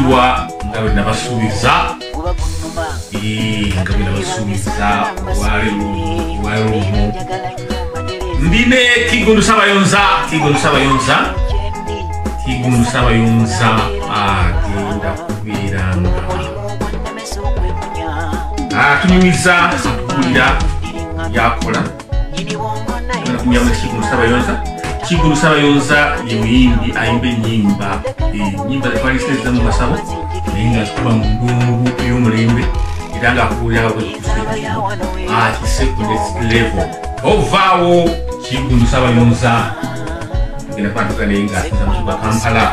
Abajulirwa nga bwe nabasuubiza, nga bwe nabasuubiza olwaleero luno ndine Kiggundu Ssabayonza. Kiggundu Ssabayonza, Kiggundu Ssabayonza agenda kubeera nga atunyumiza, atubuulira byakola. Kiggundu Ssabayonza, Kiggundu Ssabayonza ye muyimbi ayimba ennyimba, ennyimba zetwaliseza mu masabo, naye nga zikuba mu ddungu ey'omulembe, era ng'akubuulira akise ku next level. Ovaawo Kiggundu Ssabayonza tugenda kuba naye ng'asinza mu kibuga Kampala.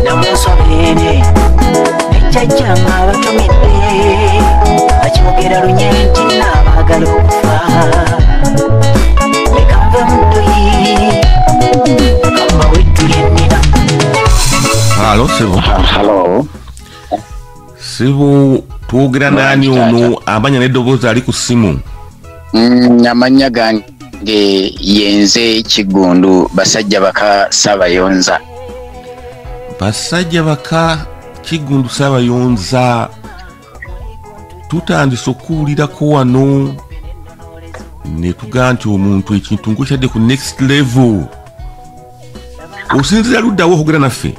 Namusobene nejjajjanga abatumidde akyogera lunye nti nabaagala okufa leka nve mu ddoyi kamba wettuli ennina. Halo sebo. Halo sebo, twogera nani ono amanya n'eddoboozi ali ku ssimu? Amannya gange yenze Kiggundu Basajja Baka Ssabayonza. Basajja Baka Kiggundu Ssabayonza, tutandise okuwulirako wano ne tugamba nti omuntu ekintu ng'okyadde ku next level. Osinzira luddawo okwogera naffe?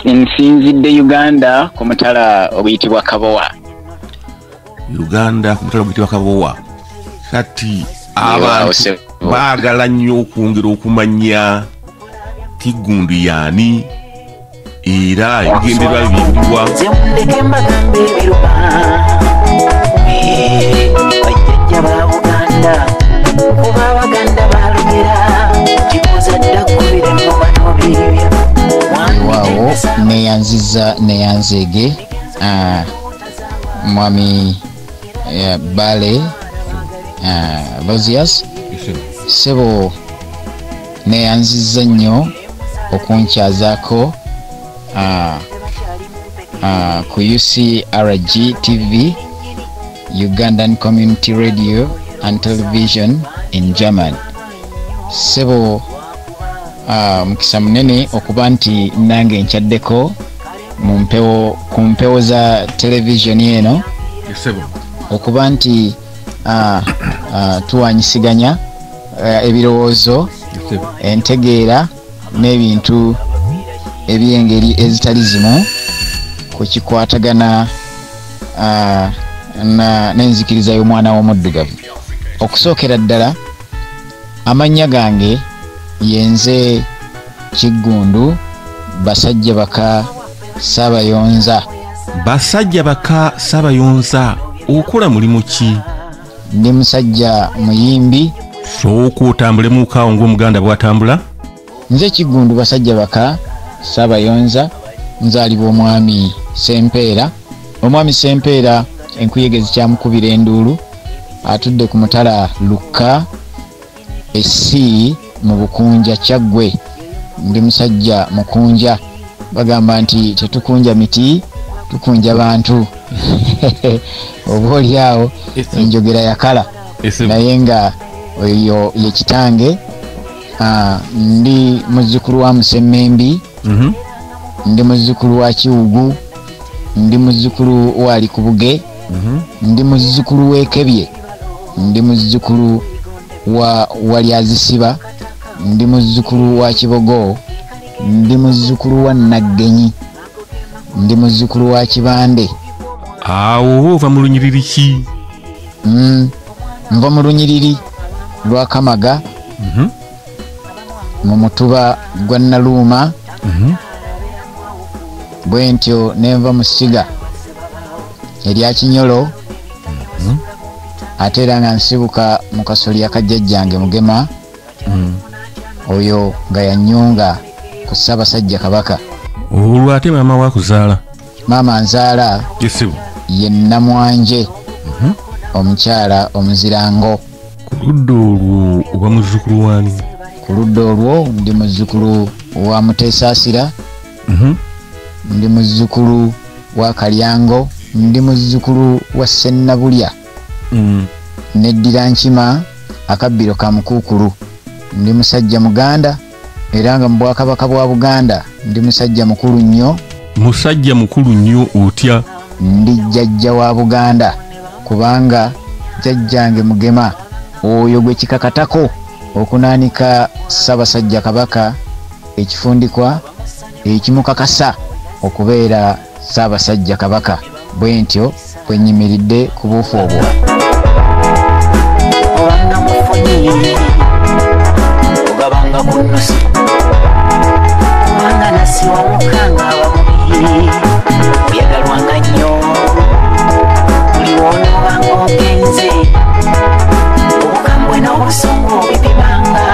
Nsinzidde Uganda ku mutala oguyitibwa Kabowa. Uganda ku mutala oguyitibwa Kabowa. Kati abantu baagala nnyo okwongera okumanya Kiggundu yaani, era ebigendererwa bibiriwa. Nze mundeke mbagambe ebiruma bajjajja ba Buganda, kuba Abaganda balugera kikuza dda kkubira engoma n'obiribya. Waawo neyanziza neyanzeege mwami Bale Lozias sebo, neyanziza nnyo okunkyazaako ku UCRG TV, Ugandan Community Radio and Television in German. Sebo, mukisa munene okuba nti nange nkyaddeko mu mpewo, ku mpewo za televisioni eno, okuba nti tuwanyisiganya ebirowoozo, entegeera n'ebintu eby'engeri ezitali zimu ku kikwatagana n'enzikiriza y'omwana w'omuddugavu. Okusookera ddala, amannya gange yenze Kiggundu Basajja Baka Ssabayonza. Basajja Baka Ssabayonza, okola mulimu ki? Ndi musajja muyimbi. Sooka otambulemuko awo ng'Omuganda bw'atambula. Nze Kiggundu Basajja Baka Ssabayonza, nzaalibwa omwami Sempeera. Omwami Sempeera enkuyege zikyamukubira enduulu, atudde ku mutala Lukka essi mu Bukunja Kyaggwe. Ndi musajja mukunja, bagamba nti tetukunja miti, tukunja bantu. Oba oli awo enjogera yakala, naye nga oyo ye kitange. Ndi muzzukulu wa Musemmembi, ndi muzzukulu wa Kiwugu, ndi muzzukulu wa Likubuge, ndi muzzukulu w'Ekebye, ndi muzzukulu wa Walyazisiba, ndi muzzukulu wa Kibogo, ndi muzzukulu wa Naggenyi, ndi muzzukulu wa Kibande. Awo oba ova mu lunyiriri ki? Nva mu lunyiriri lwa Kamaga, mu mutuba gwa Naluuma, bwe ntyo nenva mu ssiga erya Kinyolo, ate era nga nsibuka mu kasolya ka jjajjange Mugema, oyo nga yannyunga ku Ssaabasajja Kabaka. Olwo ate maama wakuzaala? Maama nzaala ye Namwanje, omukyala omuzirango. Ku ludda olwo oba muzzukulu wani? Ku ludda olwo ndi muzzukulu wa Muteesaasira, ndi muzzukulu wa Kalyango, ndi muzzukulu wa Sennabulya, neddira Nkima akabbiro ka Mukuukulu. Ndi musajja Muganda Era nga mu Bwakabaka bwa Buganda ndi musajja mukulu nnyo. Musajja mukulu nnyo otya? Ndi jjajja wa Buganda, kubanga jjajjange Mugema oyo gwe kikakatako okunaanika Ssaabasajja Kabaka ekifundikwa ekimukakasa okubeera Ssaabasajja Kabaka. Bwe ntyo bwe nnyimiridde ku buufu obwo. Obanga mufunyi ogabanga ku nnusu, obanga nasiwamuka nga abamubi, oyagalwanga nnyo buli w'onoobanga ogenze, obukambwe n'obusungu obipimanga.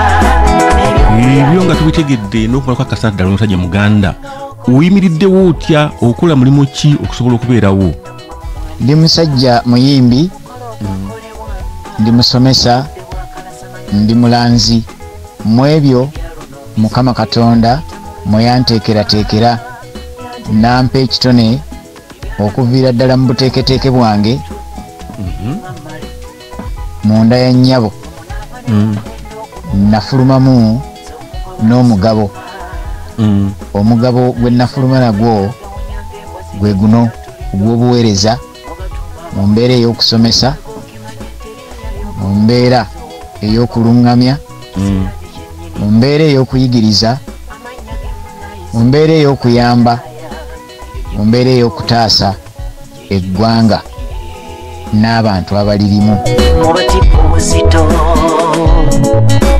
Ebyo nga tubitegedde n'okumalako akasana ddala omusajja Muganda, oyimiriddewo otya, okola mulimu ki okusobola okubeerawo? Ndi musajja muyimbi, ndi musomesa, ndi mulanzi. Mu ebyo Mukama Katonda mwe yanteekerateekera n'ampa ekitone okuviira ddala mu buteeketeeke bwange munda ya nnyabo. Nafulumamu n'omugabo. Omugabo gwe nafuluma nagwo gwe guno ogw'obuweereza mu mbeera ey'okusomesa, mu mbeera ey'okuluŋŋamya, mu mbeera ey'okuyigiriza, mu mbeera ey'okuyamba, mu mbeera ey'okutaasa eggwanga n'abantu abalirimu. Mubatiko obuzito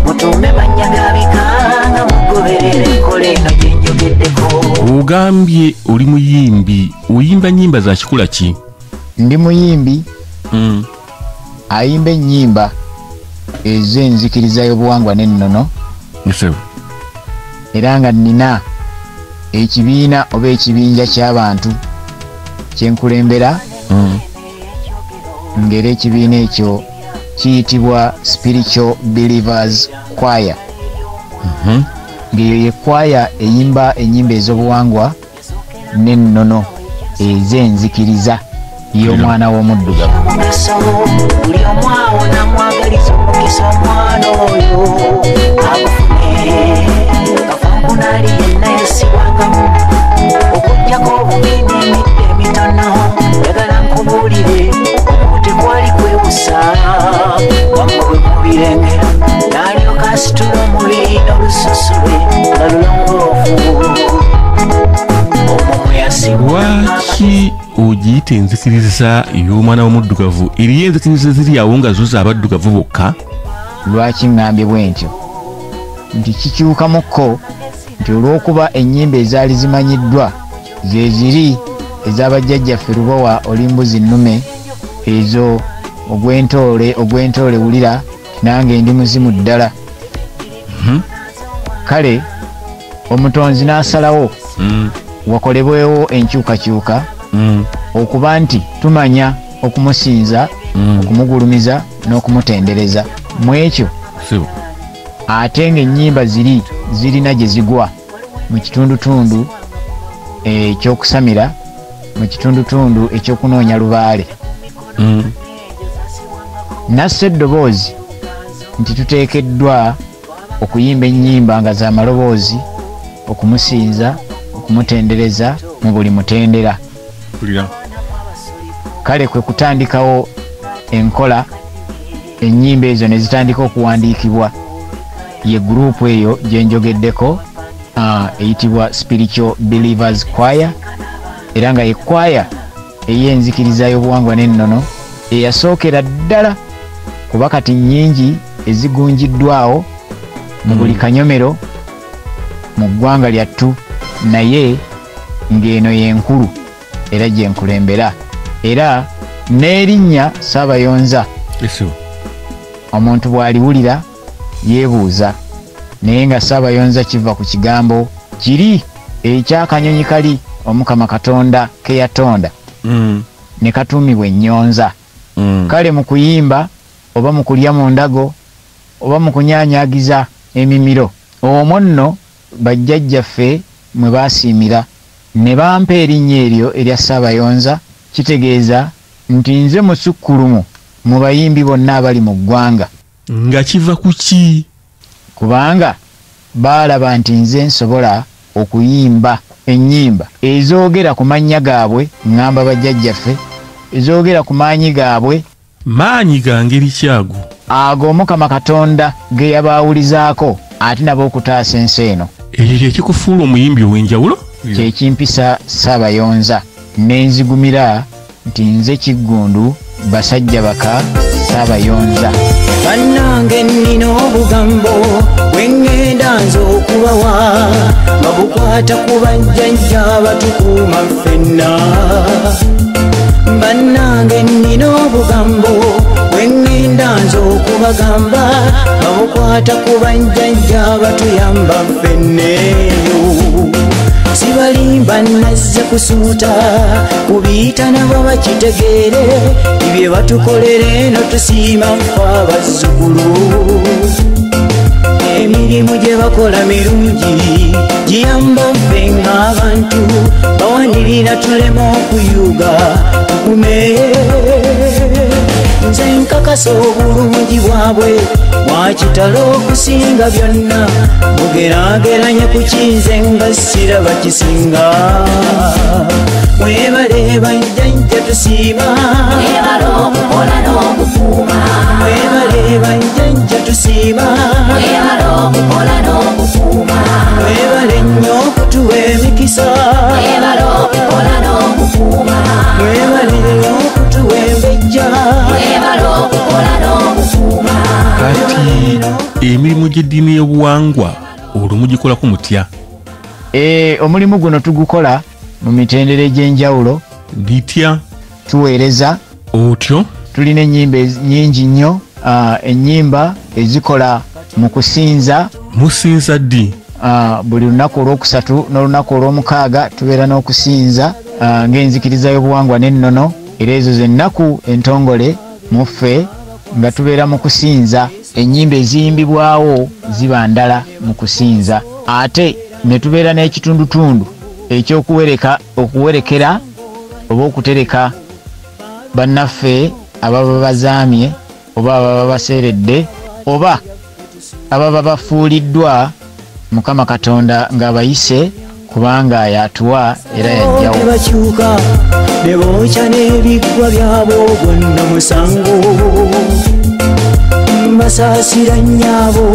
mutume banyagabikanga mugoberere enkola eno gye njogeddeko. Ogambye oli muyimbi, oyimba nnyimba za kikula ki? Ndi muyimbi ayimba ennyimba ez'enzikiriza y'obuwangwa n'ennono, era nga nnina ekibiina oba ekibinja ky'abantu kye nkulembera, ng'era ekibiina ekyo kiyitibwa Spiritual Believers Choir, ng'eyo ye kwaya eyimba ennyimba ez'obuwangwa n'ennono ez'enzikiriza y'omwana w'omuddugavu. Buli omu awo namwagaliza omukisa omwana oyo agufune, kafankunaali yenna yasibwangamu okuggyako obubi n'emiddo emitono. Njagala nkubuulire okwo tekwali kwewusa, wamma bwe mubirengera n'alyoka asitula omubiri n'olususu lwe nga lulongoofu. Omwo mwe yasibwanga. Lwaki ogiyita enzikiriza ey'omwana w'omuddugavu? Eriyo enzikiriza eziri awo nga zo z'abaddugavu bokka? Lwaki ŋŋambye bwe ntyo? Nti kikyukamukko nti olw'okuba ennyimba ezaali zimanyiddwa ze ziri ez'abajjajjaffe Lubowa oli mbuzi nnume, ezo ogw'entoole ogw'entoole wulira nange ndi muzimu ddala. Kale omutonzi n'asalawo wakolebwewo enkyukakyuka okuba nti tumanya okumusinza, okumugulumiza n'okumutendereza. Mu ekyo ate ng'ennyimba ziri zirina gye zigwa mu kitundutundu ekyokusamira, mu kitundutundu ekyokunoonya lubaale. Nassa eddoboozi nti tuteekeddwa okuyimba ennyimba nga za maloboozi okumusinza, okumutendereza mu buli mutendera. Kale kwe kutandikawo enkola, ennyimba ezo ne zitandika okuwandiikibwa. Ye gurupu eyo gye njogeddeko eyitibwa Spiritual Believers Choir, era nga ye kwaya ey'enzikiriza y'obuwangwa n'ennono eyasookera ddala, kuba kati nnyingi ezigunjiddwawo mu buli kanyomero mu ggwanga lyattu, naye ng'eno y'enkulu era gye nkulembera. Era n'erinnya Saabayonza omuntu bw'aliwulira yeebuuza, naye nga Saabayonza kiva ku kigambo kiri ekyakanyonyi kali Omukama Katonda ke yatonda ne katuumibwa ennyonza. Kale mu kuyimba oba mu kulya mu ndago oba mu kunyaanyaagiza emimiro, omwo nno bajjajjaffe mwe baasiimira ne bampa erinnya eryo erya Saabayonza. Kitegeeza nti nze musukkulumu mu bayimbi bonna abali mu ggwanga. Nga kiva ku ki? Kubanga Baalaba nti nze nsobola okuyimba ennyimba ezoogera ku mannya gaabwe, ŋŋamba bajjajjaffe, ezoogera ku maanyi gaabwe. Maanyi ga ngeri ki ago? Ago Omukama Katonda ge yabaawulizaako ate nabo okutaasa ensi eno. Ekyo kye kikufuula omuyimbi ow'enjawulo? Kye kimpisa Saabayonza ne nzigumira nti nze Kiggundu basajja baka Saabayonza. Bannange nnina obugambo bwe ŋŋenda nze okubawa, nga bukwata ku bajjajja abatukuuma ffenna. Bannange nnina obugambo bwe ŋŋenda nze okubagamba, nga bukwata ku bajjajja abatuyamba ffenneeyo. Sibalimba nazze kusuuta, kubiyita nabo bakitegeere, ebye batukolera eno tusiima ffe abazzukulu. Emirimu gye bakola mirungi, giyamba ffe ng'abantu, bawanirira tuleme okuyuga tugume. Nze nkakasa obulungi bwabwe bwa kitalo okusinga byonna, bugeraageranye ku kinze nga siraba kisinga. Mwebale bajjajja tusiima, Mwebale okukola n'okukuuma. Mwebale bajjajja tusiima, Mwebale okukola n'okukuuma. Mwebale nnyo okutuwa emikisa, Mwebale okukola n'okukuuma. Mwebale nnyo okutuwa embejja, Mwebale okukola n'okukuuma. Kati emirimu gy'eddiini y'obuwangwa olwo mugikolako mutya? Omulimu guno tugukola mu mitendera egy'enjawulo. Bitya? Tuweereza. Otyo? Tulina ennyimba nnyingi nnyo, ennyimba ezikola mu kusinza. Musinza ddi? Buli lunaku olwokusatu n'olunaku olw'omukaaga tubeera n'okusinza ng'enzikiriza y'obuwangwa n'ennono, era ezo ze nnaku entongole mu ffe nga tubeera mu kusinza. Ennyimba eziyimbibwawo ziba ndala mu kusinza, ate ne tubeera n'ekitundutundu ekyokuwereka, okuwerekera oba okutereka bannaffe ababa bazaamye oba ababa baseeredde oba ababa bafuuliddwa Mukama Katonda ng'abayise, kubanga yatuwa era yajjawo. Ne bakyuka ne bookya n'ebiggwa byabwe ogwo nno musango. Mbasaasira nnyabo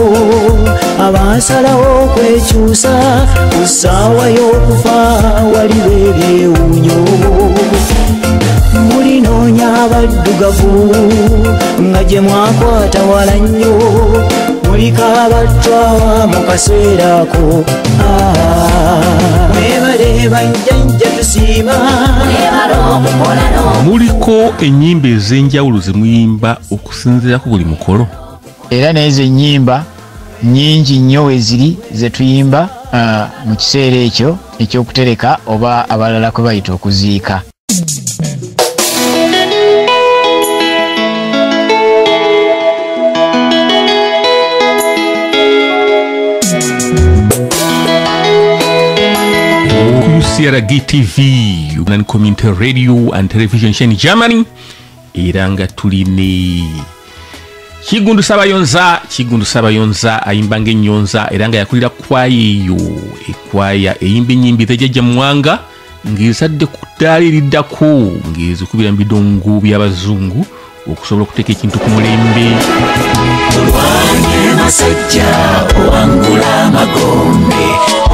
abaasalawo okwekyusa, ku ssaawa y'okufa waliwo ebyewuunyo. Mulinoonya abaddugavu nga gye mwakwata wala nnyo, muliko abatwawa mu kaseera ako. Mwebale bajjajja tusiima, Mwebale okukola n'okukuuma. Muliko ennyimba ez'enjawulo ze muyimba okusinziira ku buli mukolo. Era n'ezo ennyimba nnyingi nnyo weziri ze tuyimba mu kiseera ekyo ekyokutereka oba abalala kwe bayita okuziika. UCRG TV, Ugandan Community Radio and Television in Germany, era nga tuli Kiggundu Saabayonza. Kiggundu Saabayonza ayimba ng'ennyonza era nga yakulira kwaya eyo, ekwaya eyimba ennyimba ez'Jjajja Muwanga ng'ezadde ku ddaala eriddako, ng'ezikubira mu bidongo by'abazungu okusobola okuteeka ekintu ku mulembe. Olwanye basajja owangula amagombe,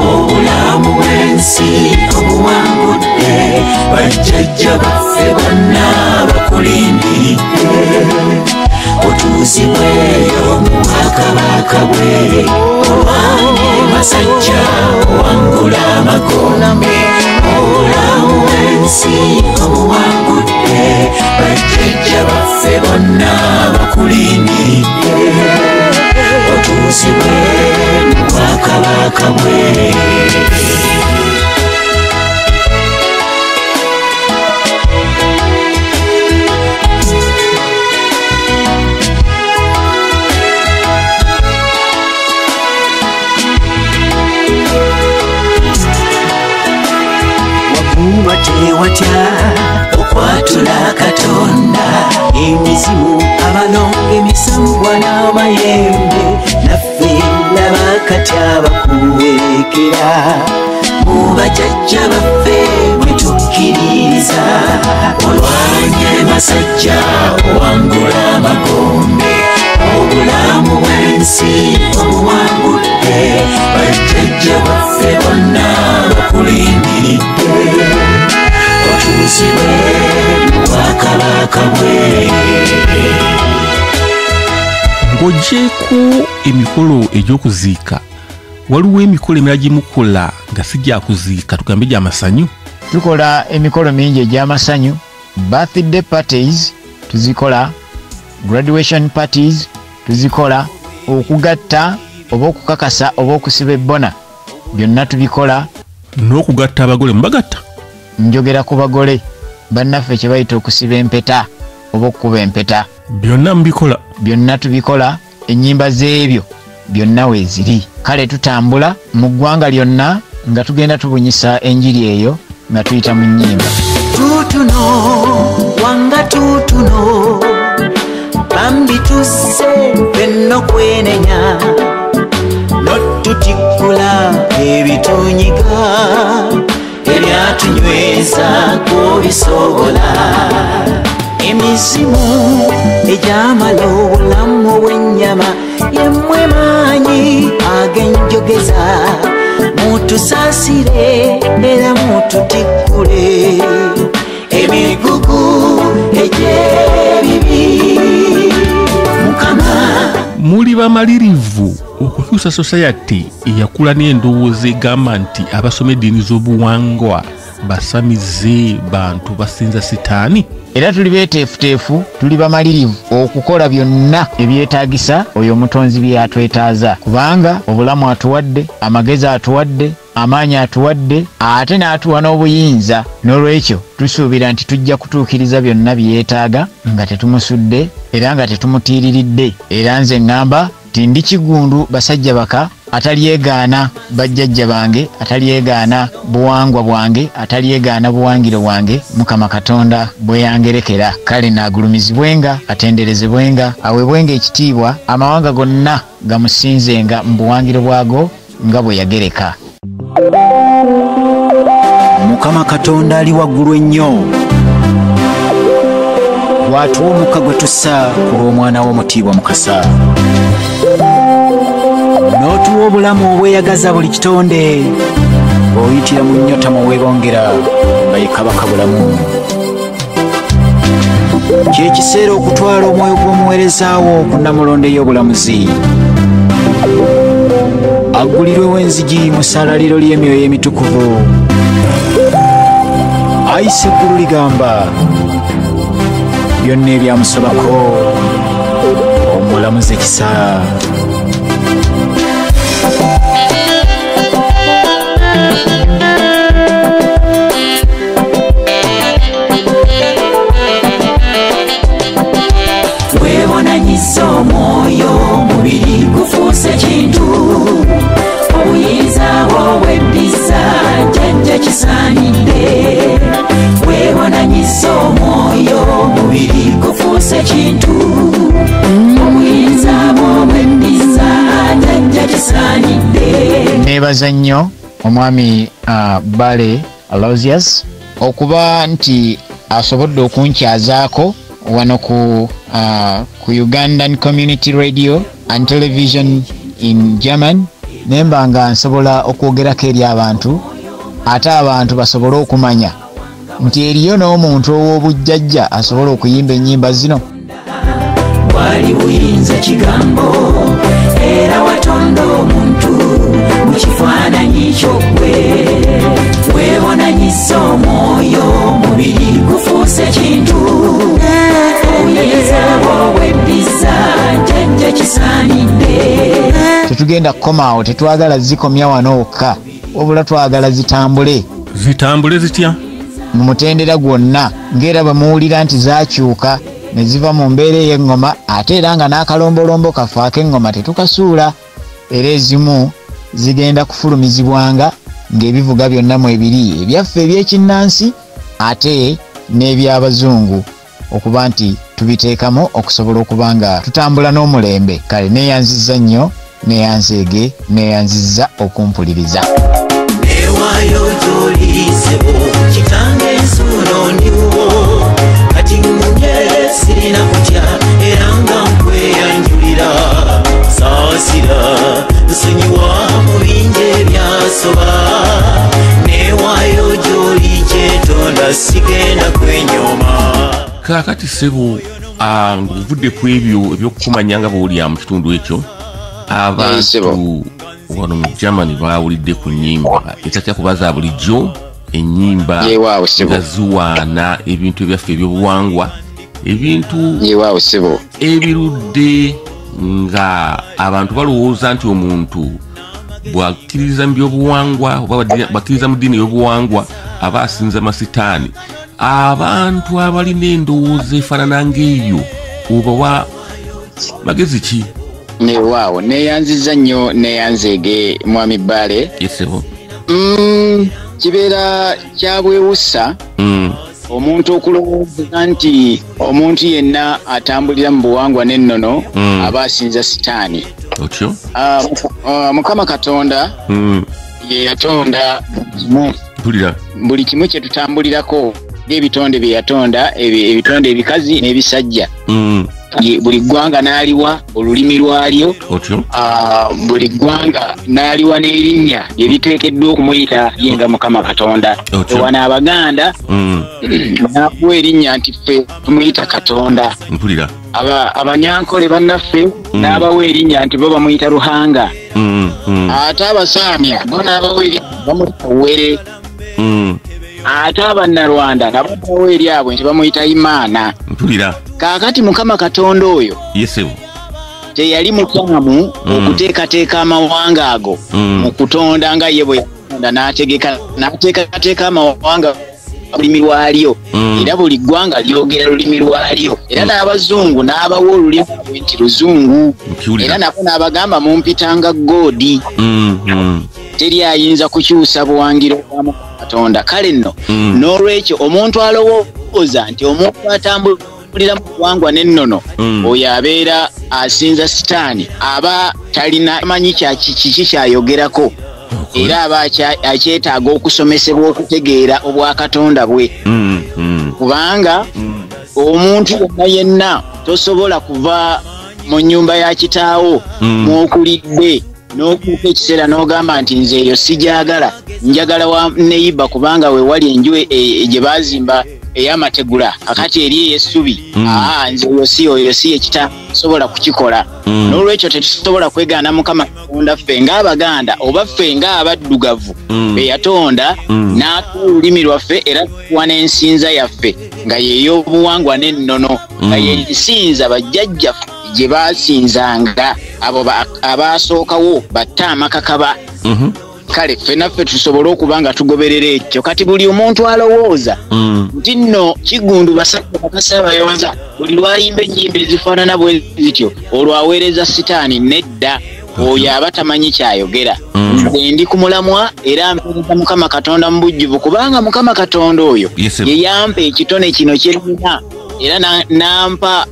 obulamu bw'ensi obuwangudde, bajjajja baffe bonna bakulindiridde, otuuzibweyo mu bwakabaka bwe. Olwanye basajja owangula amagombe, obulamu bw'ensi obuwangudde, bajjajja baffe bonna bakulindiridde, otuuzibwe mu bwakabaka bwe. Wakuuma tewatya okwatula Katonda, emizimu abalongo emisambwa n'amayembe, naffe laba Kati abakuwerekera mu bajjajja baffe mwe tukkiririza. Olwanye basajja owangula amagombe, obulamu bw'ensi obuwangudde. Bajjajja baffe bonna bakulindiridde, otuuzibwe mu bwakabaka bwe. Ng'oggyeeko emikolo egy'okuziika, waliwo emikolo emirala gye mukola nga si gya kuziika, tugambe gy'amasanyu? Tukola emikolo mingi egy'amasanyu. Birthday parties tuzikola, graduation parties tuzikola, okugatta oba okukakasa oba okusiba ebbona byonna tubikola. N'okugatta abagole mubagatta? Njogera ku bagole bannaffe kye bayita okusiba empeta oba okukuba empeta. Byonna mubikola? Byonna tubikola, ennyimba z'ebyo byonna weeziri. Kale tutambula mu ggwanga lyonna nga tugenda tubunyisa enjiri eyo nga tuyita mu nnyimba. Tutuno wanga tutuno, bambi tusse fenno kwenenya, n'otutikkula ebitunyiga ebyatunyweza kubisobola. Emizimu egyamala obulamu bw'ennyama yemmwe maanyi ag'enjogeza, mutusaasire era mututikkule emigugu egy'ebibi. Mukama, muli bamalirivu okukyusa society eyakula n'endowooza egamba nti abasoma eddiini z'obuwangwa basamize bantu basinza sitaani? Era tuli beeteefuteefu, tuli bamalirivu okukola byonna ebyetaagisa oyo omutonzi bye yatwetaaza, kubanga obulamu atuwadde, amagezi atuwadde, amaanyi atuwadde, ate n'atuwa n'obuyinza. N'olwekyo tusuubira nti tujja kutuukiriza byonna bye yeetaaga nga tetumusudde era nga tetumutiiriridde. Era nze ŋŋamba nti ndi Kiggundu basajja baka atalyegaana bajjajja bange, atalyegaana buwangwa bwange, atalyegaana buwangiro bwange Mukama Katonda bwe yangerekera. Kale naagulumizibwenga, atenderezebwenga, aweebwenga ekitiibwa, amawanga gonna gamusinzenga mu buwangiro bwago nga bwe yagereka. Mukama Katonda ali waggulu ennyo, bw'atuwa omukka gwe tussa ku lw'omwana w'omutiibwa Mukasa, n'otuwa obulamu obweyagaza buli kitonde, bw'oyitira mu nnyota mwe weebongera nga ye Kabaka bulamu. Kye kiseera okutwala omwoyo gw'omuweereza wo ku nnamulondo ey'obulamuzi, aggulirwewo enzigi mu ssaalaliro ly'emyoyo emitukuvu. Ayise eggulu ligamba byonna ebyamusobako omulamuzi ekisa. Weebonanyiza omwoyo, omubiri gufuuse kintu, obuyinza bwo bweddiza jjajja kisaanidde. Weebonanyiza omwoyo, omubiri gufuuse kintu, obuyinza bwo bweddiza jjajja kisaanidde. Neebaza nnyo omwami Bale Aloysius okuba nti asobodde okunkyazaako wano ku Ugandan Community Radio and Television in German, nemba nga nsobola okwogerako eri abantu, ate abantu basobole okumanya nti eriyo n'omuntu ow'obujjajja asobola okuyimba ennyimba zino. Wali buyinza kigambo era watonda omuntu mu kifaananyi ky'oggwe. Weebonanyisa omwoyo, omubiri gufuuse kintu, obuyinza bwo bweddiza jjajja kisaanidde. Tetugenda kukomaawo, tetwagala zikomya wano wokka, wabula twagala zitambule. Zitambule zitya? Mu mutendera gwonna, ng'era bwe muwulira nti zaakyuka ne ziva mu mbeera ey'eŋŋoma, ate era nga n'akalombolombo kaffe ak'eŋŋoma tetukasuula. Era ezimu zigenda kufulumizibwanga ng'ebivuga byonna mwebiri, ebyaffe eby'ekinnansi ate n'eby'abazungu, okuba nti tubiteekamu okusobola okuba nga tutambula n'omulembe. Kale neeyanzizza nnyo Neyanzeege, neyanzizza okumpuliriza. Newayo gy'oli ssebo, kitange nsulo ndiwo, kati ŋŋumye sirina kutya era nga nkweyanjulira. Saasira nsonyiwa mu bingi ebyasoba, newayo gy'oli kyetonda sigenda kwenyooma. Kaakati ssebo, ng'ovudde ku ebyo ebyokukumanya nga bw'olya mu kitundu ekyo, abantu wano mu Germany bawulidde ku nnyimba etatya kuba za bulijjo, ennyimba nga ziwaana ebintu ebyaffe ebyobuwangwa, ebintu ebirudde nga abantu balowooza nti omuntu bw'akkiririza mu byobuwangwa oba bw'akkiririza mu ddiini ey'obuwangwa aba asinza masitaani. Abantu abalina endowooza efaanana ng'eyo obawa magezi ki? Neewaawo, neeyanzizza nnyo, neeyanzeege mwami Bbaale. Yesebo. Kibeera kya bwewussa omuntu okulowooza nti omuntu yenna atambulira mu buwangwa n'ennono aba asinza sitaani. Otyo? Mukama Katonda ye yatonda buli kimu kye tutambulirako, ng'ebitonde bye yatonda, ebitonde ebikazi n'ebisajja. Buli ggwanga n'aliwa olulimi lwalyo, buli ggwanga n'aliwa n'erinnya lye liteekeddwa okumuyita ye nga Mukama Katonda. Wano Abaganda n'akuwa erinnya nti ffe tumuyita Katonda. Abanyankole bannaffe n'abawa erinnya nti bo bamuyita Ruhanga. Ate Abasaamya bo n'abawa erinnya bamuyita Were. Ate Abannarwanda nabo bawa eryabwe nti bamuyita Imaana. Kaakati Mukama Katonda oyo teyali mukyamu okuteekateeka amawanga ago mu kutonda nga ye bwe yatonda, n'ateekateeka amawanga lulimi lwalyo, era buli ggwanga lyogera lulimi lwalyo, era n'abazungu n'abawa olulimi lwabwe nti luzungu, era nabo n'abagamba mumpitanga Godi. Teri ayinza kukyusa buwangiro bwa Mukama Katonda. Kale nno n'olwekyo omuntu alowooza nti omuntu atambulira mu buwangwa n'ennono oyo abeera asinza sitaani, aba talina manyi kiki kyayogerako, era aba akyetaaga okusomesebwa okutegeera obwakatonda bwe. Kubanga omuntu yenna yenna tosobola kuva mu nnyumba ya kitaawo mw'okulidde n'okuuka ekiseera n'ogamba nti nze eyo sigyagala, njagala wa neyiba kubanga we wali enju gye baazimba ey'amategula akati eri ey'essubi, nze oyo si ekitasobola kukikola. N'olwekyo tetusobola kwegaana Mukama Katonda ffe ng'Abaganda oba ffe ng'abaddugavu be yatonda n'atuwa olulimi lwaffe era tuwa n'ensinza yaffe nga y'ey'obuwangwa n'ennono, nga y'ensinza bajjajjaffe gye baasinzanga abo abaasookawo batte amakakaba. Kale ffe naffe tusobole okuba nga tugoberera ekyo. Kati buli omuntu alowooza nti nno Kiggundu basajja bakasabayonza buli lwayimba ennyimba ezifaanana bwe zityo olwo aweereza sitaani, nedda, oyo aba tamanyi kyayogera. Nze ndi ku mulamwa era mpeereza Mukama Katonda mu bujjuvu, kubanga Mukama Katonda oyo ye yampa ekitone kino kye nnina, era n'ampa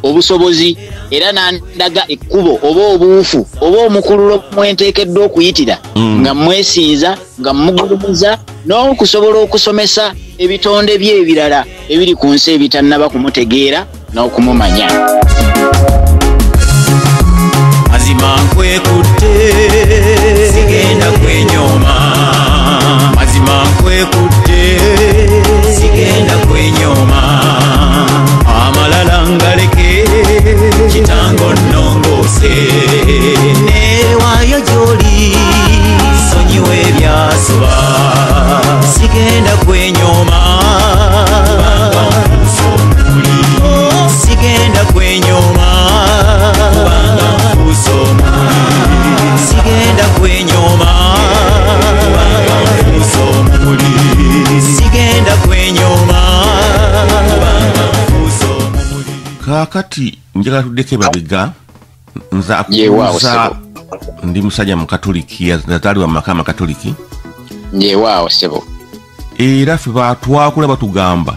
obusobozi, era n'andaga ekkubo oba obuufu oba omukululo mwenteekeddwa okuyitira nga mwesinza, nga mugulumiza, n'okusobola okusomesa ebitonde bye ebirala ebiri ku nsi ebitannaba kumutegeera n'okumumanya. Mazima nkwekutte sigenda kwenyooma, mazima nkwekutte sigenda kwenyooma, amalala ngaleke kitango nnongoose, neewaayo gy'oli sonyiwa ebyasoba, sigenda kwenyooma, sigenda kwenyooma, sigenda kwenyooma, sigenda kwenyooma. Kaakati njagala tuddeko emabega. Nze akubuuza, ndi musajja mukatoliki, nazaalibwa mu maka amakatoliki. Yeewaawo ssebo. Era ffe batwakula batugamba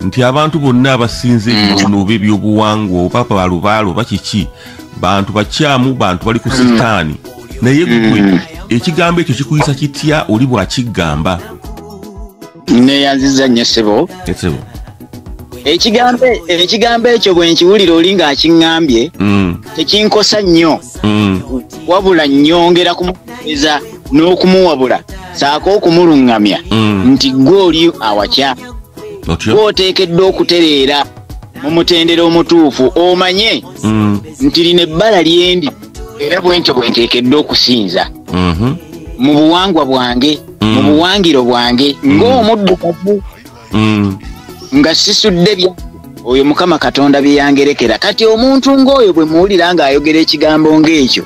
Nti abantu bonna abasinze ebinono oba ebyobuwangwa oba balubaalo oba kiki, bantu bakyamu, bantu bali ku sitaani. Naye gwe ekigambo ekyo kikuyisa kitya oli bw'akigamba? Neeyanziza nnyo ssebo. Ssebo. Ekigambo ekyo bwe nkiwulira oli ng'akiŋŋambye, tekinkosa nnyo, wabula nnyongera kumukuliza n'okumuwabula saako okumuluŋŋamya nti ggwe oli awakya, ggwe oteekeddwa okutereera mu mutendera omutuufu, omanye nti lino ebbala lyendi era bwe ntyo bwe nteekeddwa okusinza mu buwangwa bwange, mu buwangiro bwange ng'omuddugavu, nga sisudde bya oyo Mukama Katonda bye yangerekera. Kati omuntu ng'oyo bwe muwulira ng'ayogera ekigambo ng'ekyo,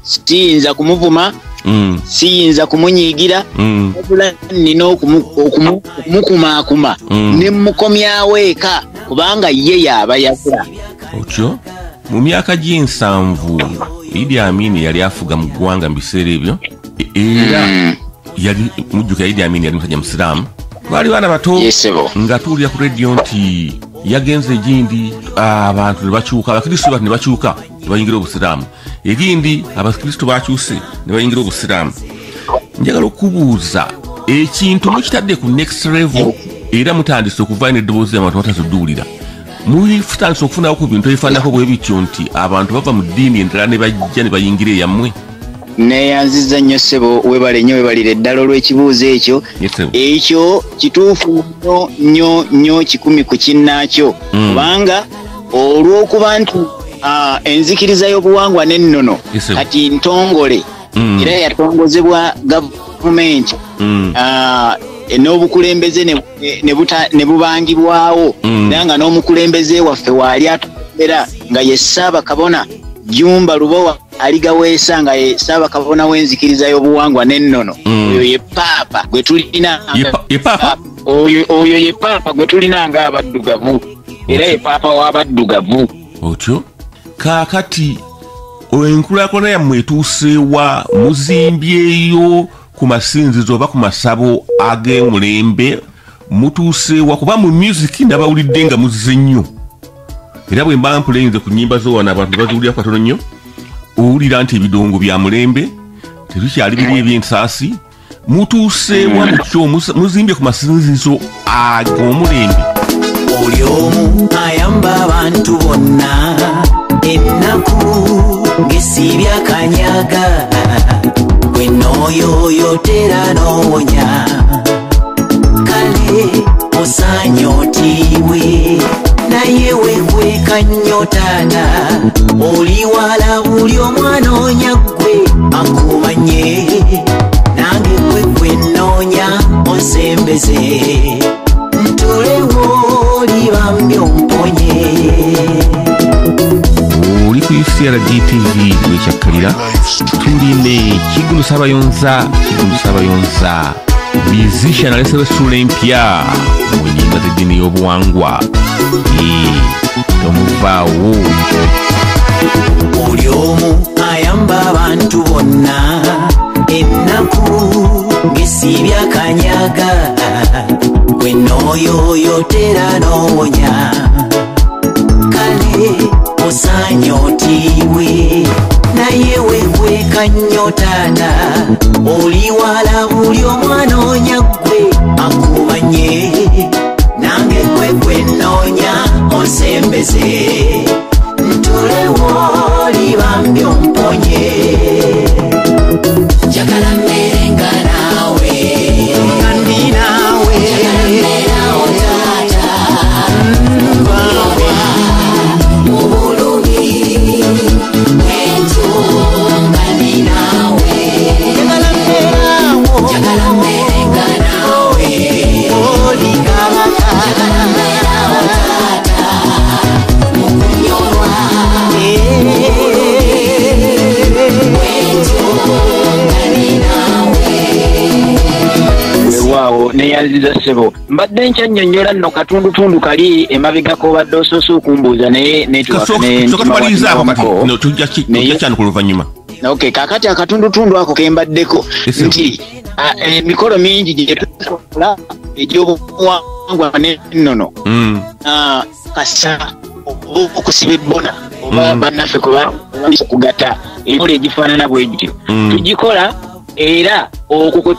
siyinza kumuvuma, siyinza kumunyiigira, wabula nnina okumukumaakuma ne mmukomyawo eka, kubanga ye y'aba yabula. Otyo mu myaka gy'ensanvu Idi Amin yali afuga mu ggwanga mu biseera ebyo, era yali mujjukira Idi Amin yali musajja musiraamu. Twali baana bato nga tuwulira ku rediyo nti yagenze egindi abantu ne bakyuka, abakristo bati ne bakyuka ne bayingira obusiraamu, egindi abakristo bakyuse ne bayingira obusiraamu. Njagala okubuuza ekintu mukitadde ku next level, era mutandise okuvaayo n'eddoboozi abantu bataziduwulira, mutandise okufunawo ku bintu ebifaananako bwe bityo nti abantu bava mu ddiini endala ne bajja ne bayingira eyammwe? Neeyanziza nnyo ssebo, weebale nnyo, weebalire ddala olw'ekibuuzo ekyo. Ekyo kituufu nnyo nnyo nnyo 100 ku kinnaakyo, kubanga olw'okuba nti enzikiriza y'obuwangwa n'ennono kati ntongole, era yatongozebwa gavumenti n'obukulembeze ne bubangibwawo, era nga n'omukulembeze waffe waali atukulembera nga ye Ssaabakabona Jjumba Lubowa Aligaweesa, nga ye Ssaabakabona w'enzikiriza y'obuwangwa n'ennono. Oyo ye Paapa gwe tulina, oyo ye Paapa gwe tulina ng'abaddugavu, era ye Paapa w'abaddugavu. Otyo kaakati enkulaakulana yammwe etuuseewa? Muzimbyeyo ku masinzizo oba ku masabo ag'emulembe? Mutuuseewa? Kuba mu music ndabawulidde nga muzze nnyo, era bwe mba mpulenze ku nnyimba zo wano abantu baziwulirako katono nnyo, owulira nti ebidongo bya mulembe, tebikyali biri eby'ensaasi. Mutuuseewa mutyo? Muzimbye ku masinzizo ag'omulembe? Oli omu ayamba abantu bonna, ennaku ng'esiibye akanyaga, gwe n'oyoyo tera n'owonya, kale osaanye otiibwe, naye weekweka nnyo taata, oli wala buli omwana onya ggwe akumanye, nange gwe gwe nnoonya onsembeze, ntulewo olibambi omponye. Oli ku UCRG TV wekyakkalira, tuli ne Kiggundu Ssabayonza. Kiggundu Ssabayonza musician alesewo essuula empya mu nnyimba z'eddiini y'obuwangwa. Tomuvaawo. Oli omu ayamba abantu bonna, ennaku ng'esiibye akanyaga, gwe n'oyoyo tera n'owonya, kale osaanye otiibwe, naye weekweka nnyo taata, oli wala buli omwana onya ggwe akumanye, nange gwe gwe nnoonya onsembeze, ntulewo olibambi omponye. Njagala mbeere nga naawe, nga ndi naawe, njagala mbeerawo taata, mu bulumi bwentyo nga ndi naawe, njagala mbeerawo, njagala mbeere nga naawe, oli kabaka, njagala mbeerawo taata, mu kunyolwa bwentyo nga ndi naawe. Weewaawo, neeyanziza ssebo. Mbadde nkyannyonnyola nno katundutundu kali emabegako obadde osoose okumbuuza, naye tujja ku luvannyuma. Okay, kaakati akatundutundu ako ke mbaddeko nti emikolo mingi gye tukola egy'obuwangwa y'obuwangwa n'ennono, kasa okusiba ebbona oba bannaffe kuba okugata emikola egifaanana bwe gityo, tugikola era okwo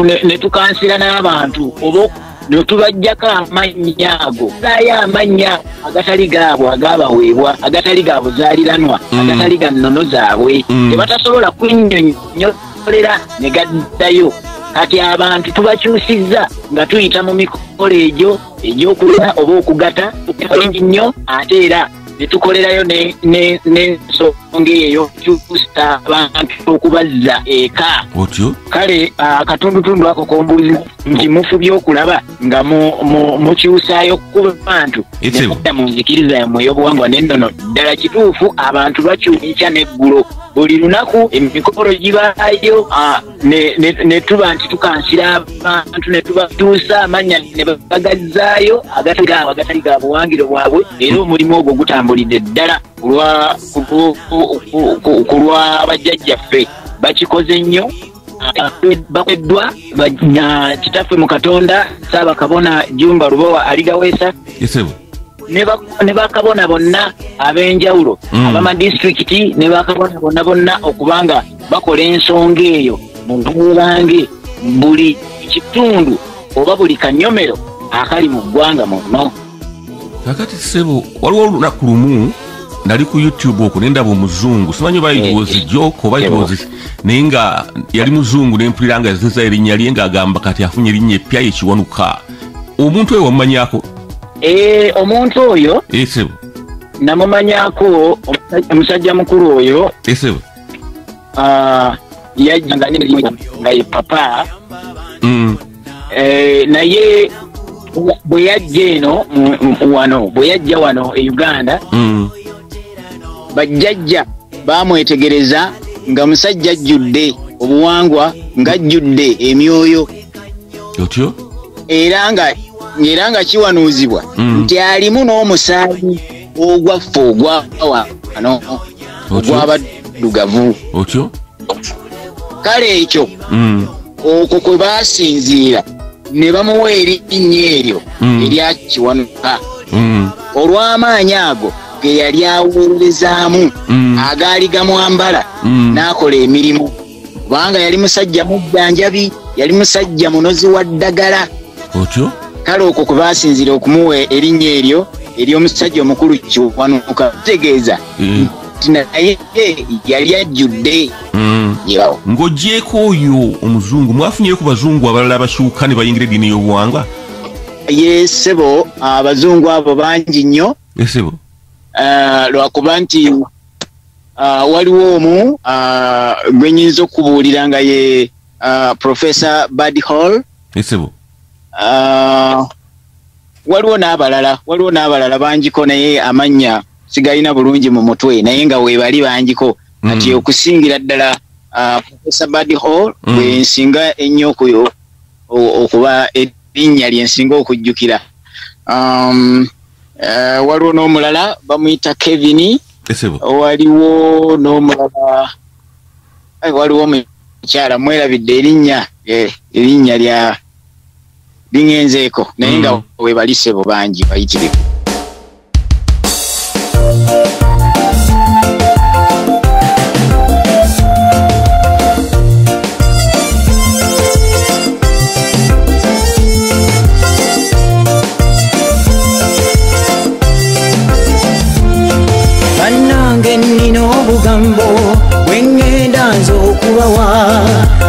ne tukansira n'abantu oba ne tubaggyako amannya ago, ayo amannya agatali gaabwe agabaweebwa, agatali ga buzaaliranwa, agatali ga nnono zaabwe, tebatasobola kunnyonnyolera ne gaddayo. Kati abantu tubakyusizza nga tuyita mu mikolo egyo egy'okulera oba okugata bingi nnyo, ate era ne tukolerayo n'ensonga eyo kyusa abantu okubazza eka. Otyo? Kale akatundutundu ako kombuuzi nti mufubye okulaba nga mukyusaayo ku bantu ne mudda mu nzikiriza yammwe ey'obuwangwa n'ennono. Ddala kituufu abantu bakyusa n'eggulo, buli lunaku emikolo gibaayo, ne tuba nti tukansira abantu ne tubatuusa amannya ne bagazzaayo agatali gaabwe, agatali ga buwangiro bwabwe, era omulimu ogwo gutambulidde ddala ku lwa bajjajjaffe. Bakikoze nnyo, bakweddwa kitaffe mu Katonda Ssaabakabona Jjumba Lubowa Aligaweesa ne bakabona bonna ab'enjawulo abamadisitulikiti ne bakabona bonna bonna okubanga bakola ensonga eyo mu bulange buli kitundu oba buli kanyomero akali mu ggwanga muno. Kakati ssebo, waliwo olunaku lumu nali ku YouTube okwo ne ndaba omuzungu, simanyi oba it was a joke oba it was, naye nga yali muzungu ne mpulira nga yazeza erinnya lye ng'agamba kati afunye erinnya eppya ye Kiwanuka. Omuntu oyo wamumanyako? Omuntu oyo ssebo namumanyako, omusajja mukulu oyo ssebo yajjanga nga ye papa, naye bwe yajja eno wano, bwe yajja wano e Uganda, bajjajja bamwetegereza nga musajja ajjudde obuwangwa, ng'ajjudde emyoyo. Otyo? Era nga kiwanuuzibwa nti alimu n'omusaayi ogwaffe ogwa wano ogw'abaddugavu. Otyo? Kale ekyo okwo kwe baasinziira ne bamuwa erinnya eryo erya Kiwanuka olw'amaanyi ago ge yali aweerezaamu agaali gamwambala n'akola emirimu, kubanga yali musajja mujjanjabi, yali musajja munozi wa ddagala. Otyo? Kale okwo kwe baasinziira okumuwa erinnya eryo ery'omusajja omukulu Kiwanuka, kitegeeza nti naye yali ajjudde. Ng'oggyeeko oyo omuzungu, mwafunyeyo ku bazungu abalala abakyuka ne bayingira eddiini y'obuwangwa? Ye ssebo, abazungu abo bangi nnyo. Ssebo. Lwakuba nti waliwo omu gwe nnyinza okubuulira nga ye Professor Bud Hall. Ssebo. Waliwo n'abalala, waliwo n'abalala bangiko, naye amannya sigalina bulungi mu mutwe, naye nga weebali bangiko. Kati okusingira ddala Professor Bud Hall bwe nsinga ennyo okuba erinnya lye nsinga okujjukira. Waliwo n'omulala bamuyita Kevin. Waliwo n'omulala, waliwo omukyala mwerabidde erinnya, erinnya lya lingenzeeko, naye nga weebali ssebo bangi bayitirivu. Bannange nnina obugambo bwe ŋŋenda nze okubawa,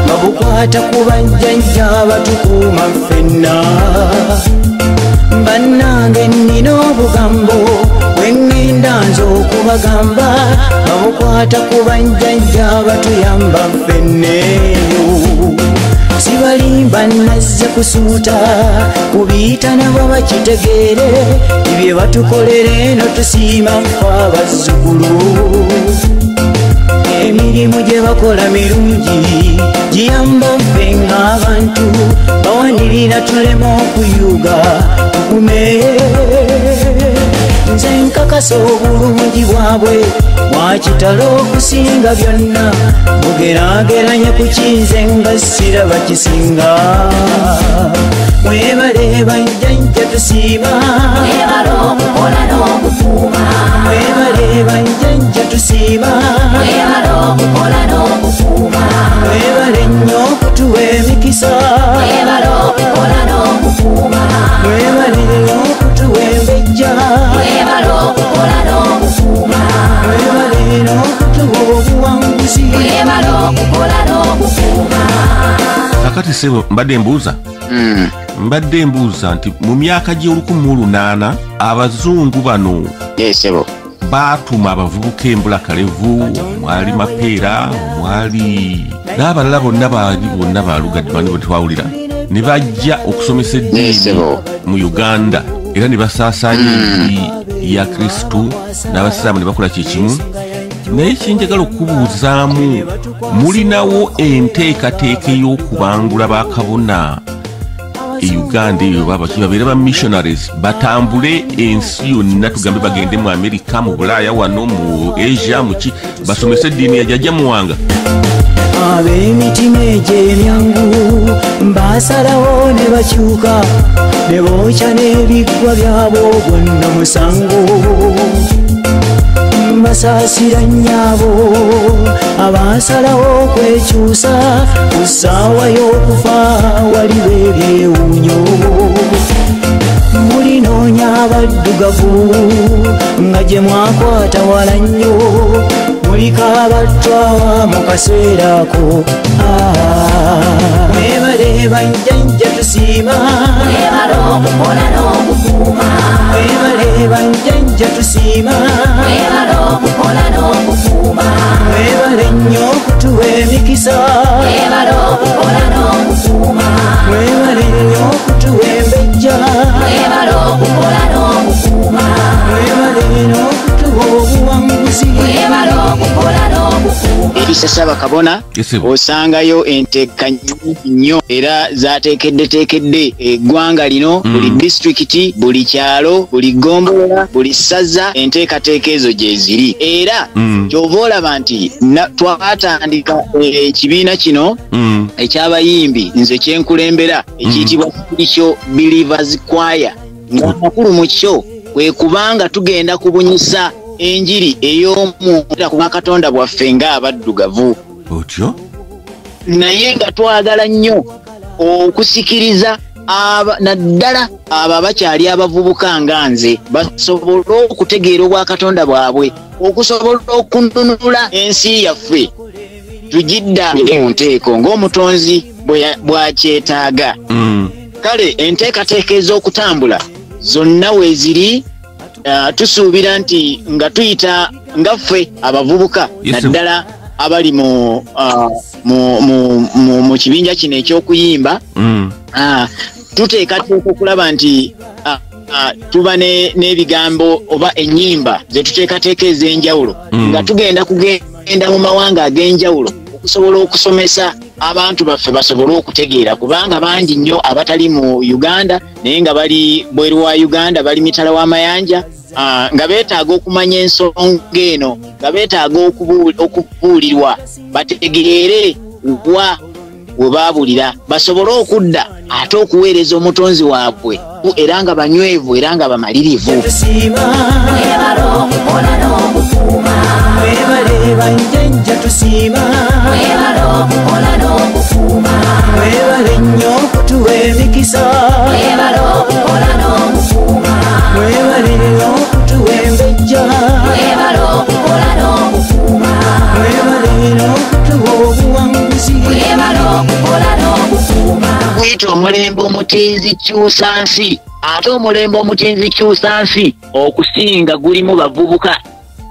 nga bukwata ku bajjajja batukuuma ffenna. Bannange nnina obugambo bwe ŋŋenda nze okubagamba, nga bukwata ku bajjajja batuyamba ffenneeyo. Sibalimba nazze kusuuta, kubiyita nabo bakitegeere, ebye batukolera eno tusiima ffe abazzukulu. Emirimu gye bakola mirungi, giyamba ffe ng'abantu, bawanirira tuleme okuyuga tugume. Nze nkakasa obulungi bwabwe bwa kitalo okusinga byonna, bugeraageranye ku kinze nga siraba kisinga. Mwebale bajjajja tusiima. Mwebale okukola n'okukuuma. Mwebale bajjajja tusiima. Mwebale okukola n'okukuuma. Mwebale nnyo okutuwa emikisa. Mwebale okukola n'okukuuma. Mwebale nnyo okutuwa embejja. Mwebale okukola n'okukuuma. Mwebale nnyo okutuwa obuwanguzi. Mwebale okukola n'okukuuma. Kakati sebo mbadde mbuuza. Mbadde mbuuza nti mu myaka gy'olukumi abazungu bano sebo baatuma abavubuka embulakalevu, mwali Mapeera, mwali n'abalala bonna baali bonna balugadde bani bwe twawulira ne bajja okusomesa eddiini mu Uganda era ne basaasaanya enjiri ya Kristo n'abasiraamu ne bakola kye kimu. Naye kyenjagala okubuuzaamu, mulinawo enteekateeka ey'okubangula bakabona e Uganda eyo babeere ba missionaries batambule ensi yonna, tugambe bagende mu Amerika, mu Bulaaya wano, mu Asia, muki, basomese eddiini ya Jjajja Muwanga? Ab'emitima egy'emyangu basalawo ne bakyuka ne bookya n'ebiggwa byabwe gwonna musango. Basaasira nnyabo abasalawo okwekyusa ku ssaawa y'okufa waliwo ebyewuunyo. Mulinoonya abaddugavu nga gye mwakwata wala nnyo, muliko abatwawa mu kaseera ako. Mwebale bajjajja tusiima. Mwebale okukola n'okukuuma. Mwebale bajjajja tusiima. Mwebale okukola n'okukuuma. Mwebale nnyo okutuwa emikisa. Mwebale okukola n'okukuuma. Mwebale nnyo okutuwa embejja. Mwebale okukola n'okukuuma. Mwebale nnyo okutuwa obuwanguzi. Mwebale okukola n'okukuuma. Erisa Ssaabakabona osangayo enteeka nnyo era zateekeddeteekedde eggwanga lino, buli disitulikiti, buli kyalo, buli ggombolola, buli ssaza, enteekateeka ezo gye ziri. Era ky'ova olaba nti twatandika ekibiina kino eky'abayimbi nze kyenkulembera ekiyitibwa Spiritual Believers Choir, ng'amakulu mu kyo kwe kubanga tugenda kubunyisa enjiri ey'omwoyo ku Katonda bwaffe ng'abaddugavu. Otyo? Naye nga twagala nnyo okusikiriza naddala abo abakyali abavubuka nga nze basobole okutegeera obwakatonda bwabwe, okusobola okununula ensi yaffe tugidda mu nteeko ng'omutonzi bw'akyetaaga. Kale enteekateeka ez'okutambula zonna weeziri. Tusuubira nti nga tuyita nga ffe abavubuka naddala abali mu kibinja kino eky'okuyimba, tuteekateeka okulaba nti tuba n'ebigambo oba ennyimba ze tuteekateeka ez'enjawulo nga tugenda kugenda mu mawanga ag'enjawulo okusobola okusomesa abantu baffe basobole okutegeera, kubanga bangi nnyo abatali mu Uganda naye nga bali bweru wa Uganda, bali mitala w'amayanja, nga beetaaga okumanya ensonga eno, nga beetaaga okubuulirwa bategeere wa we baabulira basobole okudda ate okuweereza omutonzi waabwe era nga banywevu era nga bamalirivu. Mwebale okukola n'okukuuma. Mwebale bajjajja tusiima. Mwebale okukola n'okukuuma. Mwebale nnyo okutuwa emikisa. Mwebale okukola n'okukuuma. Mwebale nnyo okutuwa embejja. Mwebale okukola n'okukuuma. Mwebale nnyo okutuwa obuwanguzi. Mwebale okukola n'okukuuma. Guyita omulembe omutinzi kyusansi, ate omulembe omutinzi kyusansi okusinga gulimu bavubuka.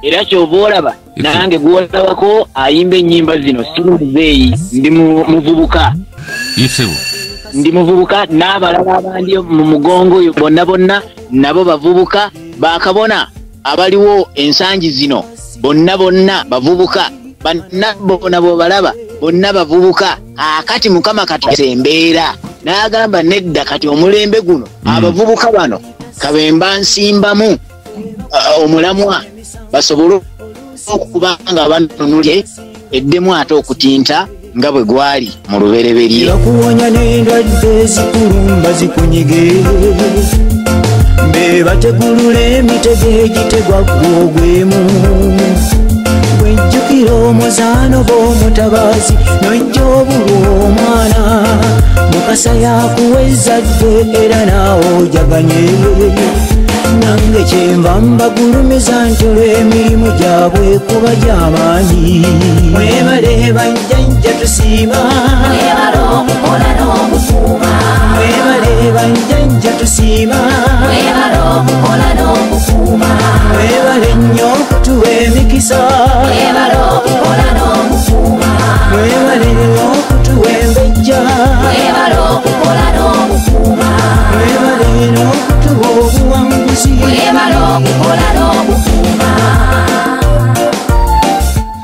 Era ky'ova olaba nange gw'olabako ayimba ennyimba zino si muzeeyi, ndi muvubuka. Ndi muvubuka n'abalala abandi mu mugongo oyo bonna bonna nabo bavubuka. Bakabona abaliwo ensangi zino bonna bonna bavubuka, bannabbo nabo balaba bonna bavubuka. Akati Mukama Katonda embeera n'agamba nedda, kati omulembe guno abavubuka bano kabemba nsimbamu omulamwa basobole okuba nga banunulye eddemu ate okutinta nga bwe gwali mu lubereberye. Bakuwonya n'endwadde zikulumba zikunyige, be bategulula emitego egitegwa gwogwemu. Bwejjukira omuzaano gw'omutabazi n'ojja obulwa omwana, Mukasa yakuwa ezzadde era naawe ojaganye. Nange kyenva mbagulumiza nti olw'emirimu gyabwe kuba gy'amaanyi. Mwebale bajjajja tusiima, Mwebale okukola n'okukuuma. Mwebale bajjajja tusiima, Mwebale okukola n'okukuuma. Mwebale nnyo okutuwa emikisa, Mwebale okukola n'okukuuma. Mwebale okutuwa embejja, Mwebale okukola n'okukuuma. Mwebale n'okutuwa obuwanguzi, Mwebale okukola n'okukuuma.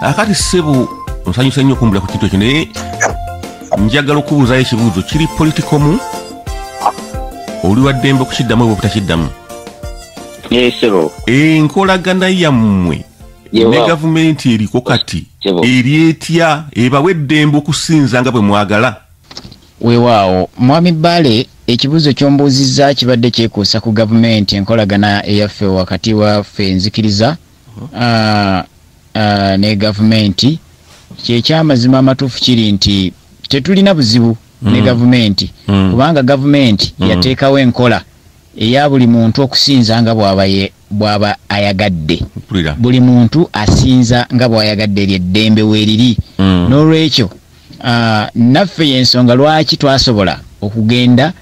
Akati ssebo onsanyusa nnyo okumbula ku kintu ekyo, naye njagala okubuuzayo ekibuuzo kiri politikomu, oli wa ddembe okukiddamu oba obutakiddamu? Ssebo. Enkolagana yammwe ne gavumenti eriko kati eri etya ebawa eddembe okusinza nga bwe mwagala? Weewaawo Mwami Bbaale, ekibuuzo ky'ombuuzizza kibadde kyekuusa ku gavumenti, enkolagana eyaffe wakati waffe enzikiriza ne gavumenti. Kyekyamazima amatuufu kiri nti tetulina buzibu ne gavumenti, kubanga gavumenti yateekawo enkola eya buli muntu okusinza nga bw'aba ayagadde. Buli muntu asinza nga bw'ayagadde, eryo eddembe weeriri. N'olwekyo naffe y'ensonga lwaki twasobola okugenda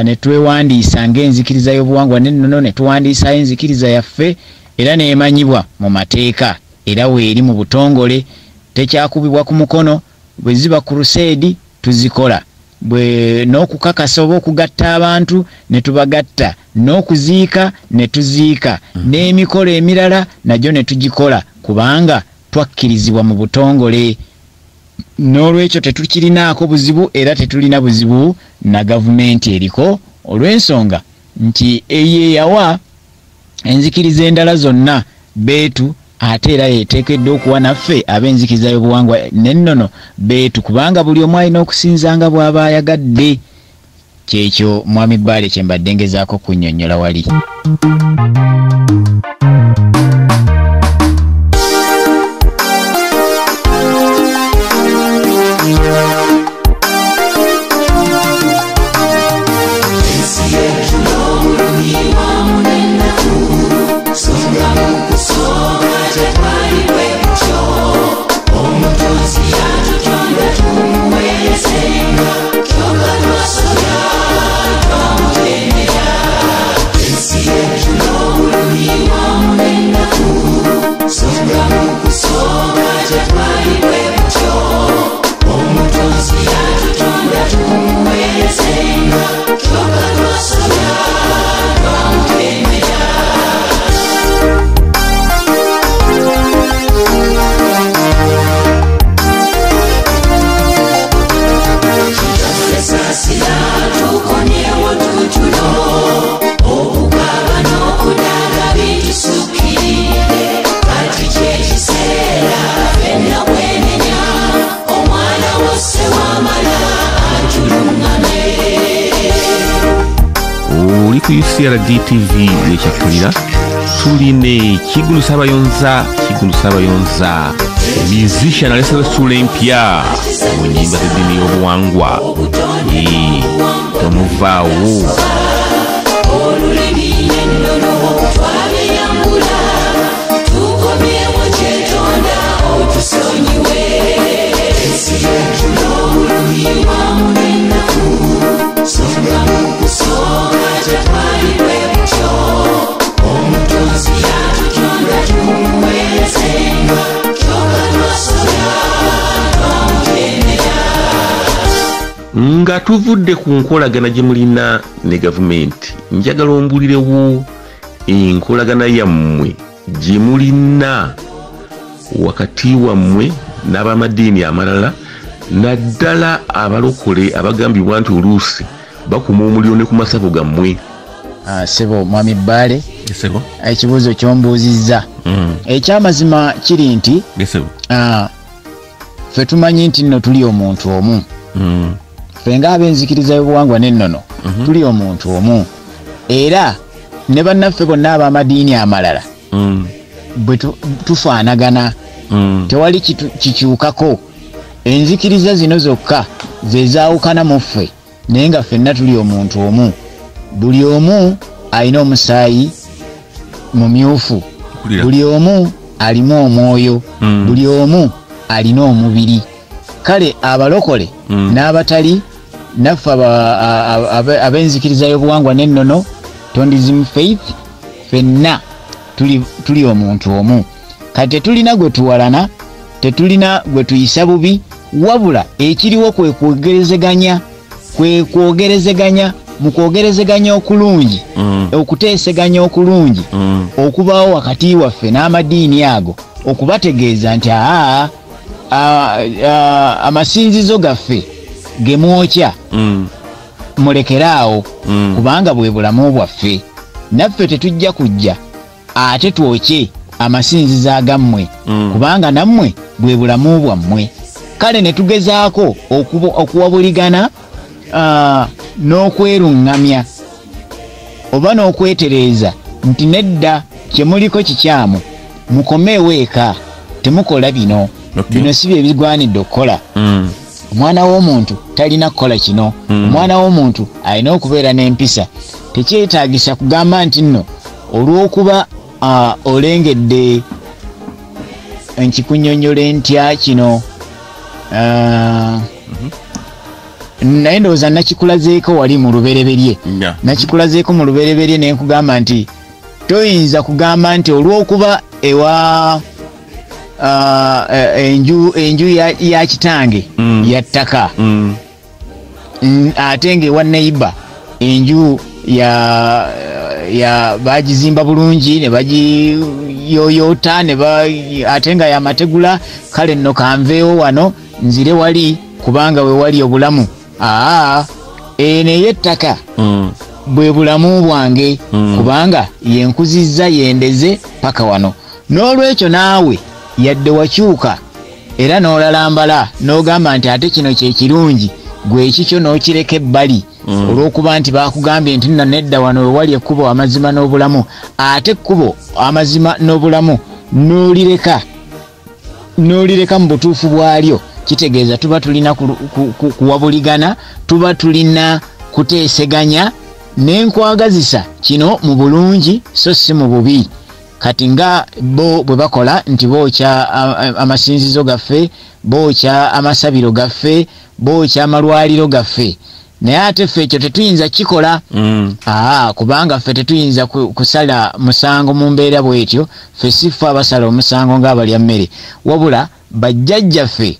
ne twewandiisa ng'enzikiriza y'obuwangwa n'ennono, ne tuwandiisayo enzikiriza yaffe era n'emanyibwa mu mateeka, era weeri mu butongole, tekyakubibwa ku mukono. Bwe ziba crusade tuzikola, bwe n'okukakasa oba okugatta abantu ne tubagatta, n'okuziika ne tuziika, n'emikolo emirala nagyo ne tugikola, kubanga twakkirizibwa mu butongole. N'olwekyo tetukirinaako buzibu era tetulina buzibu na gavumenti eriko, olw'ensonga nti eyo eyawa enzikiriza endala zonna beetu, ate era yeeteekeddwa okuwa naffe ab'enzikiriza y'obuwangwa n'ennono beetu, kubanga buli omu alina okusinza nga bw'aba ayagadde. Kyekyo Mwami Bbaale kye mbadde ngezaako kunnyonnyola wali. Oli ku UCRD TV ekyakulira tuline Kiggundu Ssabayonza. Kiggundu Ssabayonza musician alesewo essuula empya mu nnyimba z'eddiini y'obuwangwa. Tomuvaawo. Olulimi n'ennono twabiyambula, tukomyewo kyetonda otusonyiwe. Ensi yetu n'obulumi wamu n'ennaku, songa mu kusooka tetwali bwe butyo. Omutonzi yatutonda tumuweerezenga, kyokka twasobya twamujeemera. Nga tuvudde ku nkolagana gye mulina ne gavumenti, njagala ombulirewo enkolagana yammwe gye mulina wakati wammwe n'abamadiini amalala, naddala abalokole abagambibwa nti oluusi bakuma omuliro ne ku masabo gammwe. Ssebo Mwami Bbaale, ekibuuzo ky'ombuuzizza ekyamazima kiri nti Ffe tumanyi nti nno tuli omuntu omu. Ffe ng'ab'enzikiriza y'obuwangwa n'ennono tuli omuntu omu, era ne bannaffe bonna ab'amadiini amalala bwe tufaanagana, tewali kikyukako. Enzikiriza zino zokka ze zaawukana mu ffe, naye nga ffenna tuli omuntu omu. Buli omu alina omusaayi mumyufu, buli omu alimu omwoyo, buli omu alina omubiri. Kale abalokole n'abatali naffe ab'enzikiriza y'obuwangwa n'ennono, Tondism faith, ffenna tuli omuntu omu. Kati tetulina gwe tuwalana, tetulina gwe tuyisa bubi, wabula ekiriwo kwe kwogerezeganya, kwe kwogerezeganya mu kwogerezeganya okulungi, okuteeseganya okulungi okubaawo wakati waffe n'amadiini ago, okubategeeza nti aa amasinzizo gaffe ge mwokya mulekeraawo, kubanga bwe bulamu bwaffe. Naffe tetujja kujja ate twokye amasinzizo agammwe, kubanga nammwe bwe bulamu bwammwe. Kale ne tugezaako okuwabuligana n'okweruŋŋamya oba n'okwetereeza nti nedda, kye muliko kikyamu, mukomeewo eka, temukola bino. Bino si bye bigwanidde okukola. Omwana w'omuntu talina kukola kino. Omwana w'omuntu alina okubeera n'empisa. Tekyetaagisa kugamba nti nno olw'okuba olengedde nkikunnyonnyola ntya kino, naye ndowooza nakikulazeeko wali mu lubereberye, nakikulazeeko mu lubereberye ne nkugamba nti toyinza kugamba nti olw'okuba ewa enju ya kitange ya ttaka, ate ng'ewa neighbor enju ya bagizimba bulungi ne bagiyoyoota ne ate nga yamategula, kale nno kanveewo wano nzire wali kubanga we wali obulamu. Eno ey'ettaka bwe bulamu bwange, kubanga yenkuzizza yendeze paka wano. N'olwekyo naawe yadde wakyuka era n'olalambala n'ogamba nti ate kino kye kirungi, gwe ekikyo n'okireka ebbali olw'okuba nti baakugambye nti nno nedda, wano we wali ekkubo amazima n'obulamu, ate ekkubo amazima n'obulamu n'olireka mu butuufu bwalyo, kitegeeza tuba tulina kuwabuligana, tuba tulina kuteeseganya n'enkwagazisa kino mu bulungi so si mu bubi. Kati nga bo bwe bakola nti bookya amasinzizo gaffe, bookya amasabiro gaffe, bookya amalwaliro gaffe, naye ate ffe ekyo tetuyinza kikola. Kubanga ffe tetuyinza kusala musango mu mbeera bw'etyo. Ffe si ffe abasala omusango ng'abalya mmere, wabula bajjajjaffe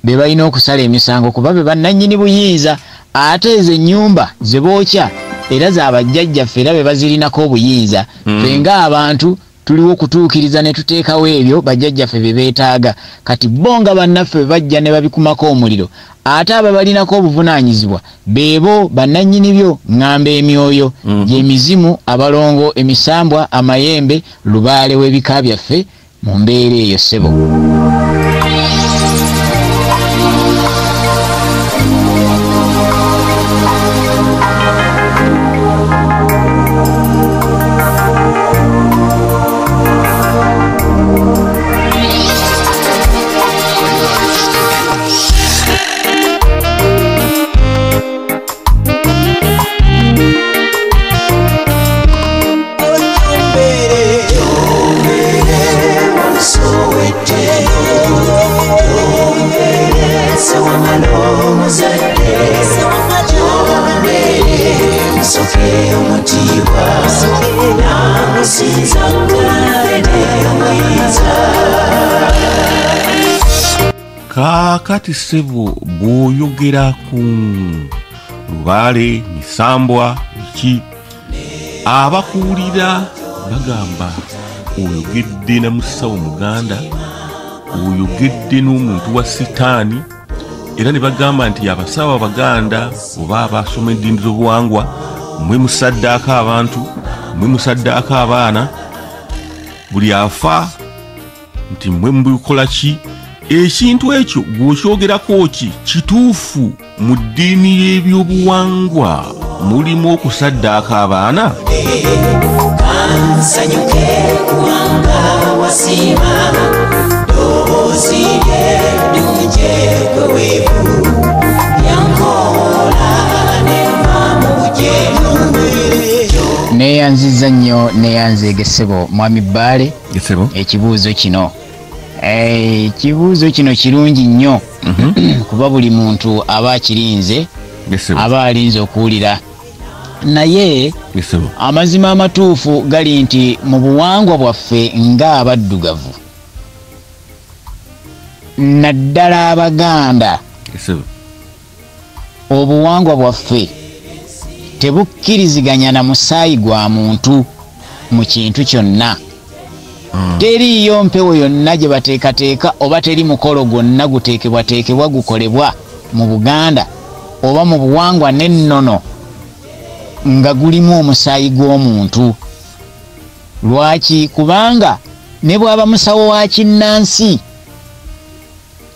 be balina okusala emisango, kuba be bannannyini buyinza. Ate ezo ennyumba ze bookya era za bajjajjaffe, era be bazirinako obuyinza. Ffe ng'abantu tuliwo okutuukiriza ne tuteekawo ebyo bajjajjaffe bye beetaaga. Kati bo nga bannaffe bwe bajja ne babikumako omuliro, ate ababalinako obuvunaanyizibwa beebo bannannyini byo, ŋŋamba emyoyo gy'emizimu, abalongo, emisambwa, amayembe, lubaale w'ebika byaffe mu mbeera eyo ssebo. Kaakati ssebo bw'oyogera ku lubaale, misambwa, biki, abakuwulira bagamba oyogedde na musawo muganda, oyogedde n'omuntu wa sitaani, era ne bagamba nti abasawo abaganda oba abasoma eddiini z'obuwangwa mmwe musaddaako abantu, mmwe musaddaako abaana, buli afa nti mmwe mubikola ki, Ekintu ekyo gw'okyogerako ki kituufu mu ddiini y'ebyobuwangwa mulimu okusaddaaka abaana? Kansanyuke kubanga wasiima ddoboozi lye ddungi lyankola nenva mu bujeemu. Neeyanzizza nnyo, neeyanzeege ssebo Mwami Bbaale. Ekibuuzo kino ekibuuzo kino kirungi nnyo kuba buli muntu aba akirinze, aba alinze okuwulira. Naye amazima amatuufu gali nti mu buwangwa bwaffe ng'abaddugavu naddala Abaganda, obuwangwa bwaffe tebukkiriziganya na musaayi gwa muntu mu kintu kyonna. Teriiyo mpewo yonna gye bateekateeka oba teri mukolo gwonna guteekebwateekebwa gukolebwa mu Buganda oba mu buwangwa n'ennono nga gulimu omusaayi gw'omuntu. Lwaki? Kubanga ne bw'aba musawo wa kinnansi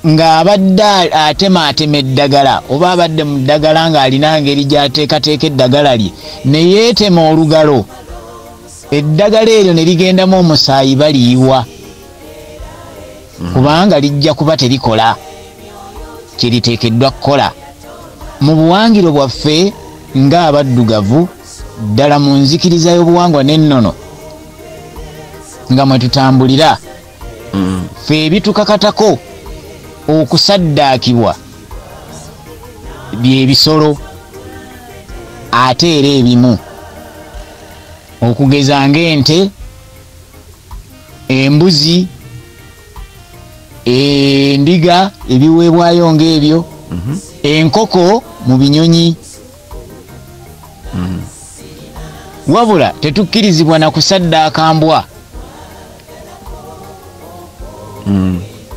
ng'abadde atemaatema eddagala oba abadde mu ddagala ng'alina ngeri gy'ateekateeka eddagala lye ne yeetema olugalo, eddagala eryo ne ligendamu omusaayi baliyiwa kubanga lijja kuba terikola kyeriteekeddwa kukola. Mu buwangiro bwaffe ng'abaddugavu ddala mu nzikiriza y'obuwangwa n'ennono nga mwe tutambulira, ffe ebitukakatako okusaddaakibwa by'ebisolo ate era ebimu, okugeza ng'ente, embuzi, endiga ebiweebwayo ng'ebyo, enkoko mu binyonyi. Wabula tetukkirizibwa na kusaddaaka mbwa.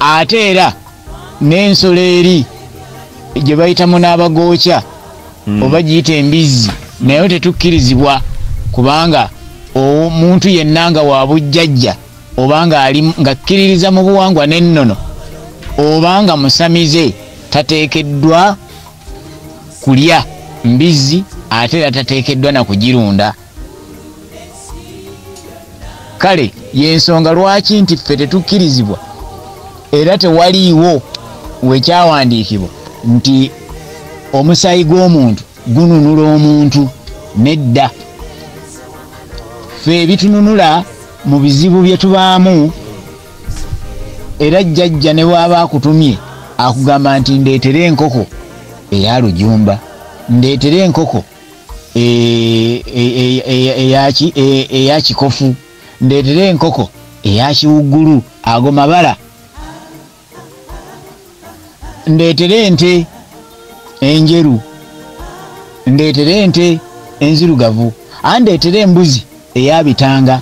Ate era n'ensolo eri gye bayitamu n'abagookya oba giyita embizzi nayo tetukkirizibwa, kubanga omuntu yenna nga wa bujjajja oba ng'akkiririza mu buwangwa n'ennono oba nga musamize tateekeddwa kulya mbizzi ate era tateekeddwa na kugirunda. Kale y'ensonga lwaki nti ffe tetukkirizibwa era tewaliiwo wekyawandiikibwa nti omusaayi gw'omuntu gununula omuntu. Nedda, ffe ebitununula mu bizibu bye tubaamu, era jjajja ne bw'aba akutumye akugamba nti ndeetere enkoko eya lujumba, ndeetere enkoko eya kikofu, ndeetere enkoko eya kiwuggulu, ago mabala, ndeetere ente enjeru, ndeetere ente enzirugavu, andeetere embuzi eya bitanga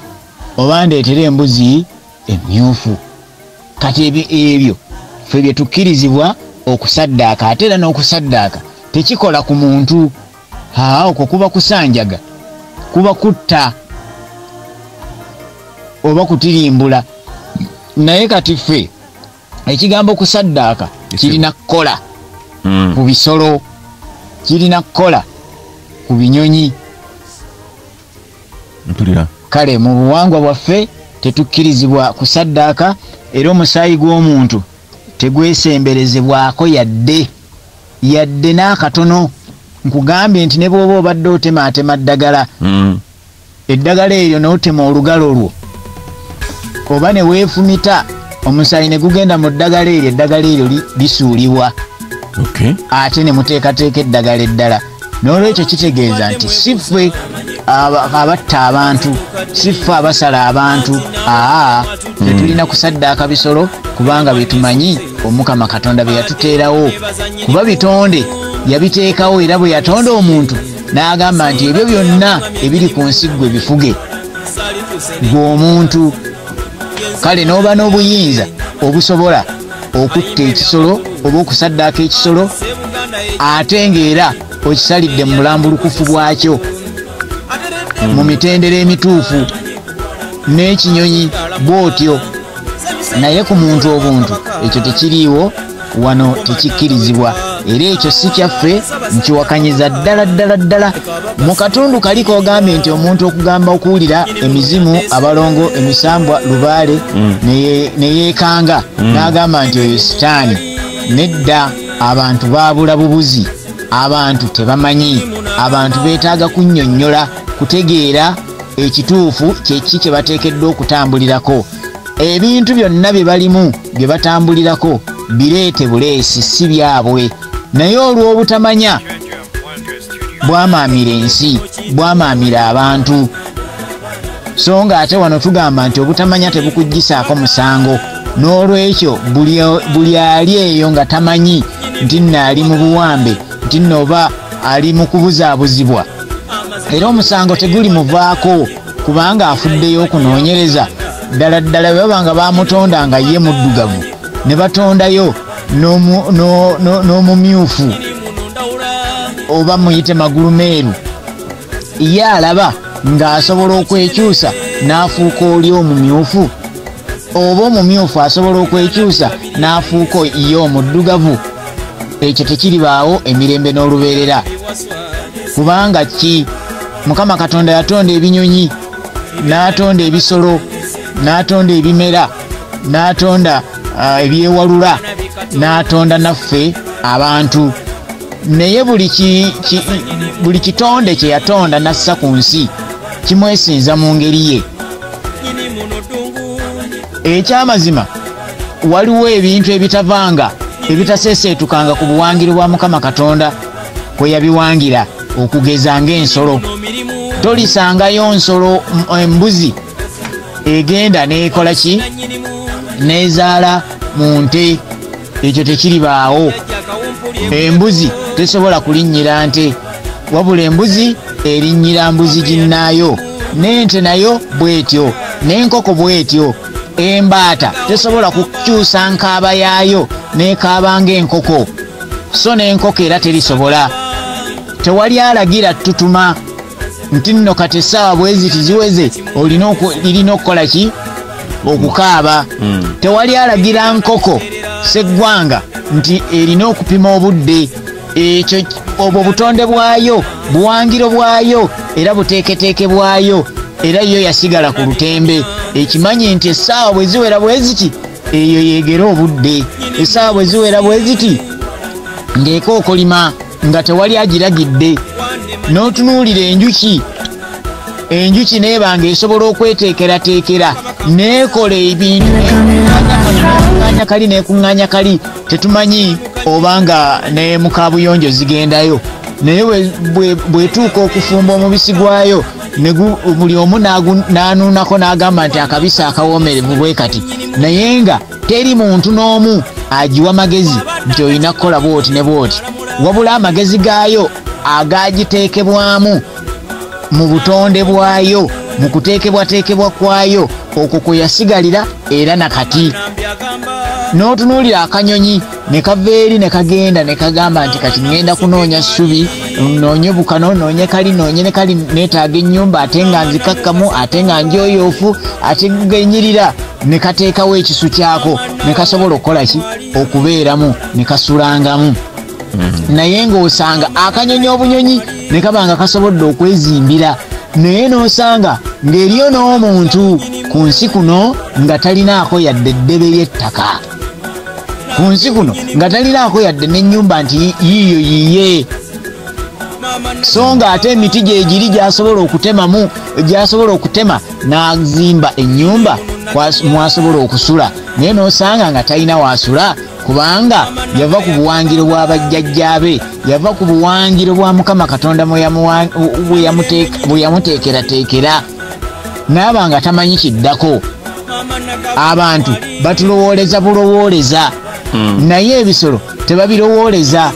oba ndeetere embuzi emyufu. Kati ebyo ffe bye tukkirizibwa okusaddaaka. Ate era n'okusaddaaka tekikola ku muntu, okwo kuba kusanjaga, kuba kutta oba kutirimbula. Naye kati ffe ekigambo kusaddaaka kirina kukola ku bisolo, kirina kukola ku binyonyi. Kale mu buwangwa bwaffe tetukkirizibwa kusaddaaka, era omusaayi gw'omuntu tegwesemberezebwako yadde yadde n'akatono. Nkugambye nti ne bw'oba obadde otemaatema ddagala, eddagala eryo n'otema olugalo lwo oba ne weefumita omusaayi ne gugenda mu ddagala eryo, eddagala eryo lisuulibwa ate ne muteekateeka eddagala eddala. N'olwekyo kitegeeza nti si ffe abatta abantu, si ffe abasala abantu, tetulina kusaddaaka bisolo kubanga byetumanyi Omukama Katonda bye yatuteerawo. Kuba bitonde yabiteekawo, era bwe yatonda omuntu n'agamba nti ebyo byonna ebiri ku nsi ggwe bifuge, ggwe omuntu. Kale n'oba n'obuyinza obusobola okutta ekisolo oba okusaddaaka ekisolo, ate ng'era okisalidde mu bulambulukufu bwakyo mu mitendera emituufu, n'ekinyonyi bw'otyo. Naye ku muntu obuntu ekyo tekiriiwo, wano tekikkirizibwa, era ekyo si kyaffe, nkiwakanyiza ddala ddala ddala. Mu katundu kali k'ogambye nti omuntu okugamba okuwulira emizimu, abalongo, emisambwa, lubaale, ne yeekanga n'agamba nti oyo sitaani. Nedda, abantu baabula bubuzi, abantu tebamanyi, abantu beetaaga kunnyonnyola, kutegeera ekituufu kyeki kye bateekeddwa okutambulirako. Ebintu byonna bye balimu bye batambulirako bireete buleesi, si byabwe. Naye olw'obutamanya bwamaamira ensi, bwamaamira abantu. So nga ate wano tugamba nti obutamanya tebukuggisaako musango. N'olwekyo buli ali eyo nga tamanyi nti nno ali mu buwambe, nti nno oba ali mu kubuzaabuzibwa, era omusango teguli muvaako kubanga afuddeyo okunoonyereza. Ddala ddala bwe baba nga bamutonda nga ye muddugavu, ne batondayo n'omumyufu oba muyite magulu meeru, ye alaba ng'asobola okwekyusa n'afuuka oli omumyufu, oba omumyufu asobola okwekyusa n'afuuka ye omuddugavu. Ekyo tekiribaawo emirembe n'olubeerera. Kubanga ki? Mukama Katonda yatonda ebinyonyi, n'atonda ebisolo, n'atonda ebimera, n'atonda ebyewalula, n'atonda naffe abantu. Naye buli kitonde kye yatonda n'assa ku nsi kimwesinza mu ngeri ye. Ekyamazima waliwo ebintu ebitavanga, ebitaseeseetukanga ku buwangiro bwa Mukama Katonda kwe yabiwangira, okugeza ng'ensolo. Tolisangayo nsolo embuzi egenda n'ekola ki? N'ezaala mu nte. Ekyo tekiribaawo. Embuzi tesobola kulinnyira nte, wabula embuzi erinnyira mbuzi ginnaayo, n'ente nayo bw'etyo, n'enkoko bw'etyo. Embaata tesobola kukyusa nkaaba yaayo n'ekaaba ng'enkoko, so n'enkoko era terisobola. Tewali alagira ttutuma nti nno kati essaawa bwe ziti ziweze lirina okukola ki? Okukaaba. Tewali alagira nkoko seggwanga nti erina okupima obudde. Ekyo obwo butonde bwayo, buwangiro bwayo, era buteeketeeke bwayo, era yo yasigala ku lutembe ekimanyi nti essaawa bwe ziwera bwe ziti eyo yeegera obudde, essaawa bwe ziwera bwe ziti ng'ekookolima nga tewali agiragidde. N'otunuulira enjuki, enjuki n'eba ng'esobola okweteekerateekera n'ekola ebintu, n'ekuŋŋaanya kali n'ekuŋŋaanya kali, tetumanyi obanga ne mu kaabuyonjo zigendayo. Naye bw'etuuka okufumba omubisi gwayo, buli omu n'anuunako n'agamba nti akabisi akawoomerevu bwe kati, naye nga teri muntu n'omu agiwa magezi nti olina kukola bw'oti ne bw'oti, wabula amagezi gaayo agagiteekebwamu mu butonde bwayo, mu kuteekebwateekebwa kwayo, okwo kwe yasigalira era nakati. N'otunuulira akanyonyi ne kava eri ne kagenda ne kagamba nti kati ŋŋenda kunoonya ssubi, noonye bukano, noonye kali, noonye ne kali, neetaaga ennyumba ate nga nzikakkamu, ate nga njoyoofu, ate ng'enyirira, ne kateekawo ekisu kyako ne kasobola okukola ki? Okubeeramu, ne kasulangamu. Naye ng'osanga akanyonyi obunyonyi ne kaba nga kasobodde okwezimbira, naye n'osanga ng'eriyo n'omuntu ku nsi kuno nga talinaako yadde eddebe ly'ettaka, ku nsi kuno nga talinaako yadde n'ennyumba nti yiiyo yiye, so nga ate emiti gye giri gy'asobola okutemamu, gy'asobola okutema n'azimba ennyumba mwasobola okusula, naye n'osanga nga talina waasula kubanga yava ku buwangiro bwa bajjajjaabe, yava ku buwangiro bwa Mukama Katonda bwe yamuteekerateekera, n'aba nga tamanyi kiddako. Abantu batulowooleza bulowooleza, naye ebisolo tebabirowooleza.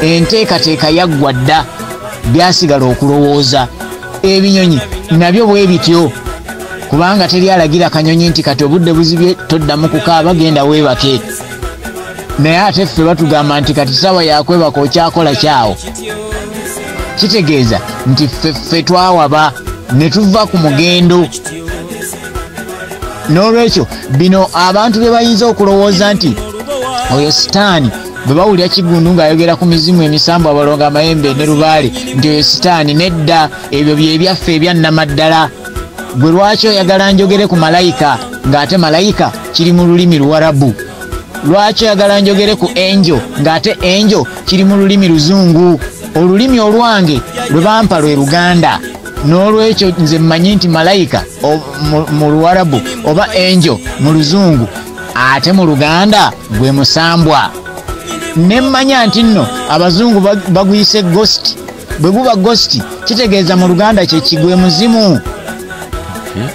Enteekateeka yaggwa dda, byasigala okulowooza. Ebinyonyi nabyo bwe bityo, kubanga teri alagira kanyonyi nti kati obudde buzibye toddamu kukaaba, genda weebake. Naye ate ffe batugamba nti kati ssaawa yakwebaka okyakola kyawo. Kitegeeza nti ffe twawaba ne tuva ku mugendo. N'olwekyo bino abantu bye bayinza okulowooza nti oyo sitaani, bwe bawulira Kiggundu ng'ayogera ku mizimu, emisambu, abalongo, amayembe ne lubaale, nti oyo sitaani. Nedda, ebyo bye byaffe ebyannamaddala. Gwe lwaki oyagala njogere ku malayika ng'ate malayika kiri mu lulimi Luwarabu? Lwaki oyagala njogere ku angel ng'ate angel kiri mu lulimi Luzungu? Olulimi olwange lwe bampa lwe Luganda. N'olwekyo nze mmanyi nti malayika mu Luwarabu oba angel mu Luzungu, ate mu Luganda gwe musambwa. Ne mmanya nti nno abazungu baguyise ghost. Bwe guba ghost kitegeeza mu Luganda kye kigwe muzimu.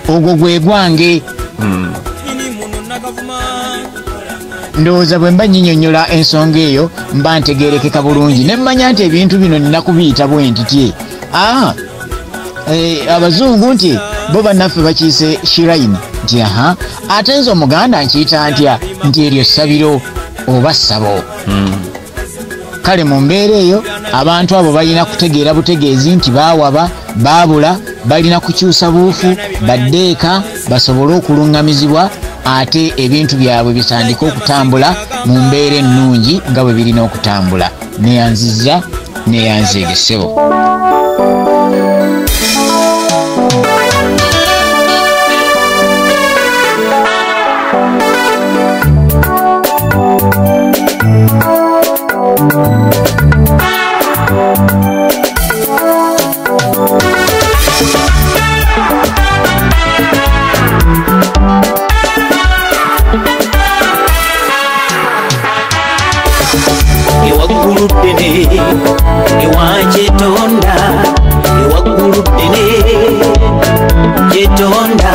Ogwo gwe gwange. Ndowooza bwe mba nnyinyonnyola ensonga eyo mba ntegeerekeka bulungi. Ne mmanya nti ebintu bino nina kubiyita bwe nti abazungu nti bo bannaffe bakiyise shrine, nti aha, ate nze Omuganda nkiyita ntya? Nti eryo ssabiro oba ssabo. Kale mu mbeera eyo abantu abo balina kutegeera butegeezi nti baawaba, baabula, balina kukyusa buufu, badde eka basobole okuluŋŋamizibwa, ate ebintu byabwe bitandike okutambula mu mbeera ennungi nga bwe birina okutambula. Neyanzizza, neyanzeege ssebo. Ewaggulu ddene ewakyetonda, ewaggulu ddene kyetonda,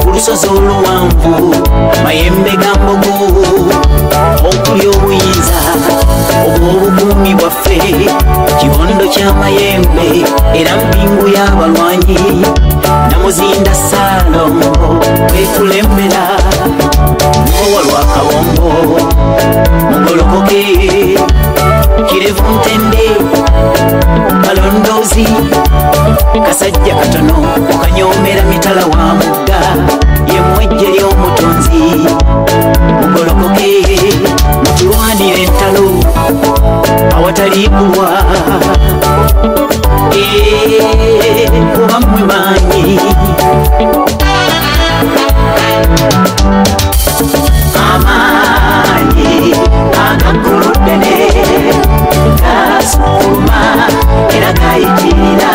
ku lusozi oluwanvu mayembe ga mbogo, okuli obuyinza obw'obukuumi bwaffe, kibondo ky'amayembe era mpingu y'abalwanyi, Namuzinda Ssaalongo wekulembera, Muwowa lwa Kabombo mugolokoke, Kirevu Ntende kalondoozi, kasajja katono okanyomera mitala wa mugga, ye mwejje ly'omutonzi, mugolokoke mutulwanire entalo awatali kulwa, kuba mmwe maanyi. Amaanyi agaggulu ddene gasukkuluma era gayitirira,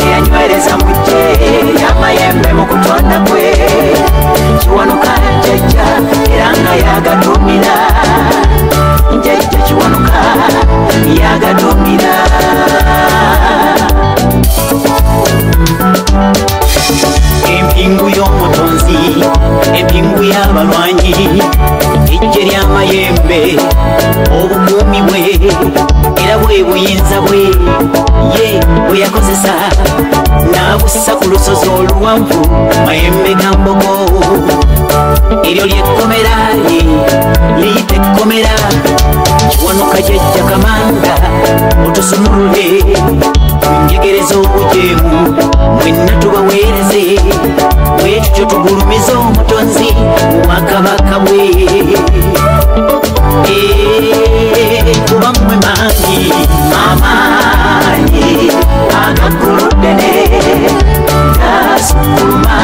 eyanywereza mu ggye amayembe mu kutonda kwe, Kiwanuka jjajja era nga yagaduumira, jjajja Kiwanuka yagaduumira. Empingu y'omutonzi, empingu y'abalwanyi, ejje ly'amayembe, obukuumi bwe era bwe buyinza bwe ye bwe yakozesa, n'abussa ku lusozi oluwanvu mayembe ga mbogo, eryo ly'ekkomera lye liyita ekkomera, Kiwanuka jjajja Kamanda otusumulule, tunjegereza obujeemu mwenna tubaweereze, bwe tutyo tugulumiza omutonzi mu bwakabaka bwe, kuba mmwe maanyi. Amaanyi agaggulu ddene gasukkuluma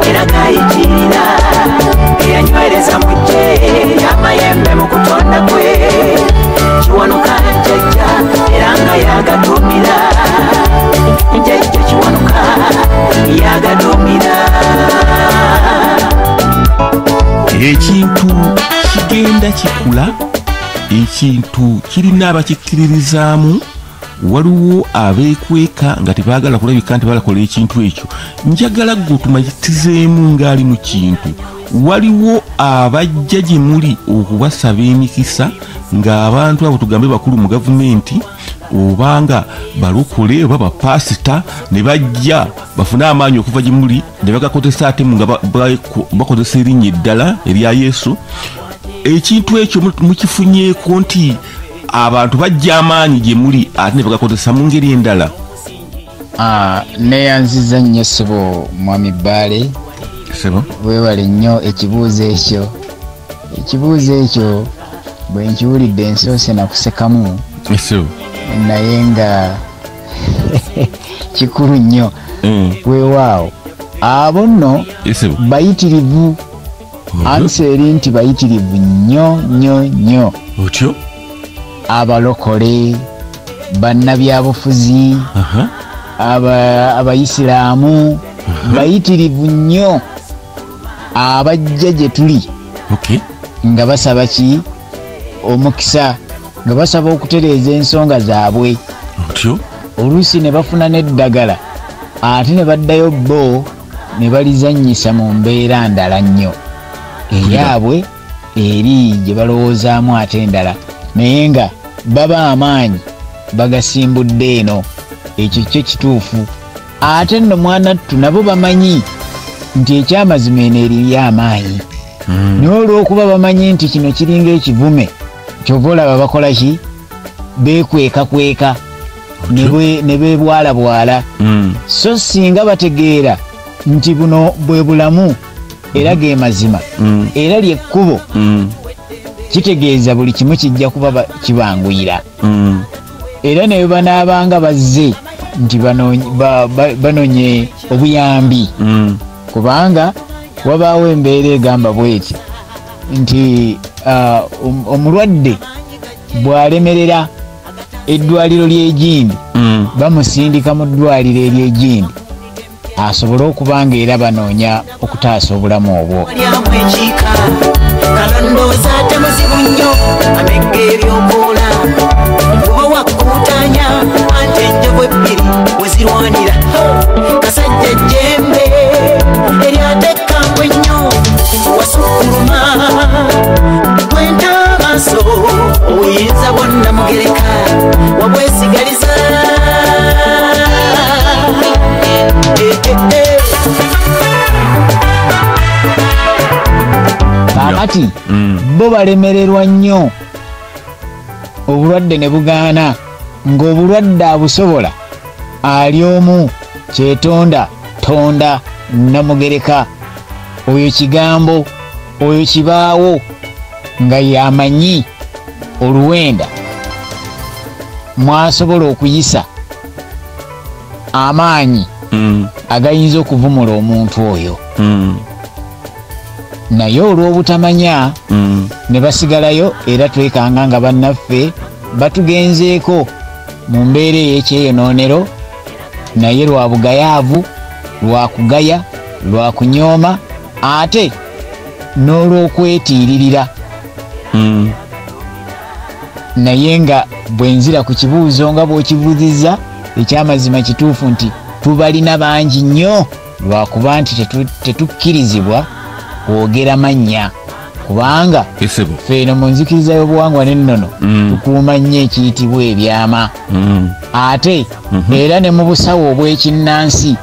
era gayitirira, eyanywereza mu ggye amayembe mu kutonda kwe, Kiwanuka jjajja era nga yagaduumira, jjajja Kiwanuka yagaduumira. Ekintu kigenda kikula, ekintu kirina abakikkiririzaamu, waliwo abeekweka nga tebaagala kulabika nti balakola ekintu ekyo. Njagala ggwe otumanyitizeemu ng'ali mu kintu. Waliwo abajja gye muli okubasaba emikisa ng'abantu abo tugambe bakulu mu gavumenti obanga balokole oba bapasita, ne bajja bafune amaanyi okuva gye muli ne bagakozesa ate nga bakozesa erinnya eddala erya Yesu. Ekintu ekyo mukifunyeeko nti abantu bajja amaanyi gye muli ate ne bagakozesa mu ngeri endala? Neeyanziza nnyo ssebo Mwami Bbaale. Weebale nnyo ekibuuzo ekyo. Ekibuuzo ekyo bwe nkiwulidde nsoose nakusekamu, naye nga kikulu nnyo. Weewaawo abo nno bayitirivu, ansi eri nti bayitirivu nnyo nnyo nnyo. Otyo? Abalokole, bannabyabufuzi, abayisiraamu bayitirivu nnyo abajja gye tuli nga basaba ki? Omukisa, nga basaba okutereeza ensonga zaabwe. Oluusi ne bafuna n'eddagala ate ne baddayo bo ne balizannyisa mu mbeera ndala nnyo eyaabwe eri gye balowoozaamu ate endala, naye nga baba amaanyi bagasimbudde eno. Ekyo kyo kituufu. Ate nno mwanattu nabo bamanyi nti ekyamazima eno eriyo amaanyi, naye olw'okuba bamanyi nti kino kiringa ekivume, kyova olaba bakola ki? Beekwekakweka ne beebwalabwala. So singa bategeera nti buno bwe bulamu era ge mazima era lyekkubo, kitegeeza buli kimu kijja kuba kibanguyira. Era ne banaabanga bazze nti banonye obuyambi, kubanga wabaawo embeera egamba bweti nti omulwadde bw'alemerera eddwaliro ly'egindi, bamusindika mu ddwaliro ery'egindi asobole okuba nga era banoonya okutaasa obulamu obwo. Kaakati bo balemererwa nnyo obulwadde ne bugaana, ng'obulwadde abusobola ali omu, kyetonda tonda Namugereka, oyo kigambo, oyo kibaawo, nga yamanyi oluwenda mwasobola okuyisa amaanyi agayinza okuvumula omuntu oyo. Naye olw'obutamanya ne basigalayo, era twekanga nga bannaffe batugenzeeko mu mbeera ey'ekyeyonoonero, naye lwa bugayaavu, lwa kugaya, lwa kunyooma, ate n'olw'okwetiiririra. Naye nga bwe nzira ku kibuuzo nga bw'okibuuzizza, ekyamazima kituufu nti tubalina bangi nnyo, lwakuba nti tetukkirizibwa kwogera mannya, kubanga ffe eno mu nzikiriza y'obuwangwa n'ennono tukuuma nnyo ekiyitibwa ebyama. Ate era ne mu busawo obw'ekinnansi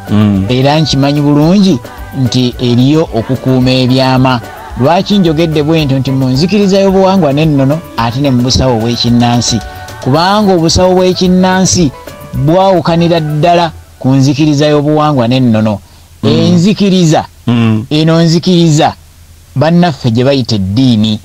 era nkimanyi bulungi nti eriyo okukuuma ebyama. Lwaki njogedde bwe ntyo nti mu nzikiriza y'obuwangwa n'ennono ate ne mu busawo obw'ekinnansi? Kubanga obusawo bw'ekinnansi bwawukanira ddala ku nzikiriza y'obuwangwa n'ennono. Enzikiriza eno nzikiriza bannaffe gye bayita eddiini.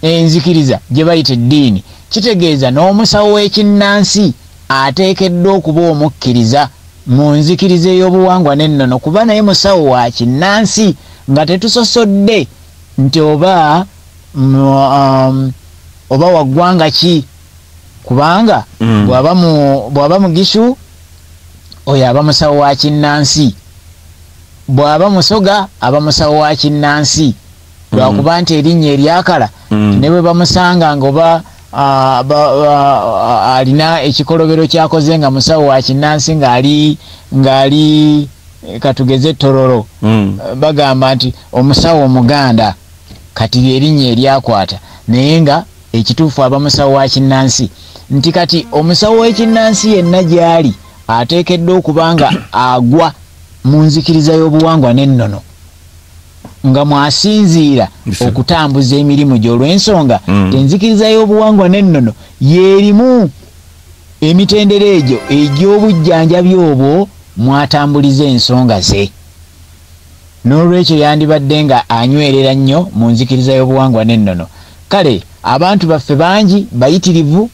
Enzikiriza gye bayita eddiini kitegeeza n'omusawo w'ekinnansi ateekeddwa okuba omukkiriza mu nzikiriza ey'obuwangwa n'ennono, kuba naye musawo wa kinnansi, nga tetusosodde nti oba wa ggwanga ki, kubanga bw'aba mugishu oyo aba musawo wa kinnansi, bw'aba musoga aba musawo wa kinnansi, lwakuba nti erinnya eryakala ne bwe bamusanga ng'oba alina ekikolobero kyakoze nga musawo wa kinnansi ng'ali katugeze Tororo, bagamba nti omusawo omuganda, kati erinnya eryakwata, naye nga ekituufu aba musawo wa kinnansi. Nti kati omusawo w'ekinnansi yenna gy'ali ateekeddwa okuba nga agwa mu nzikiriza y'obuwangwa n'ennono, nga mwasinziira okutambuza emirimu gye, olw'ensonga enzikiriza y'obuwangwa n'ennono y'erimu emitendera egyo egy'obujjanjabi obwo mwatambuliza ensonga ze. N'olwekyo yandibadde nga anywerera nnyo mu nzikiriza y'obuwangwa n'ennono. Kale abantu baffe bangi bayitirivu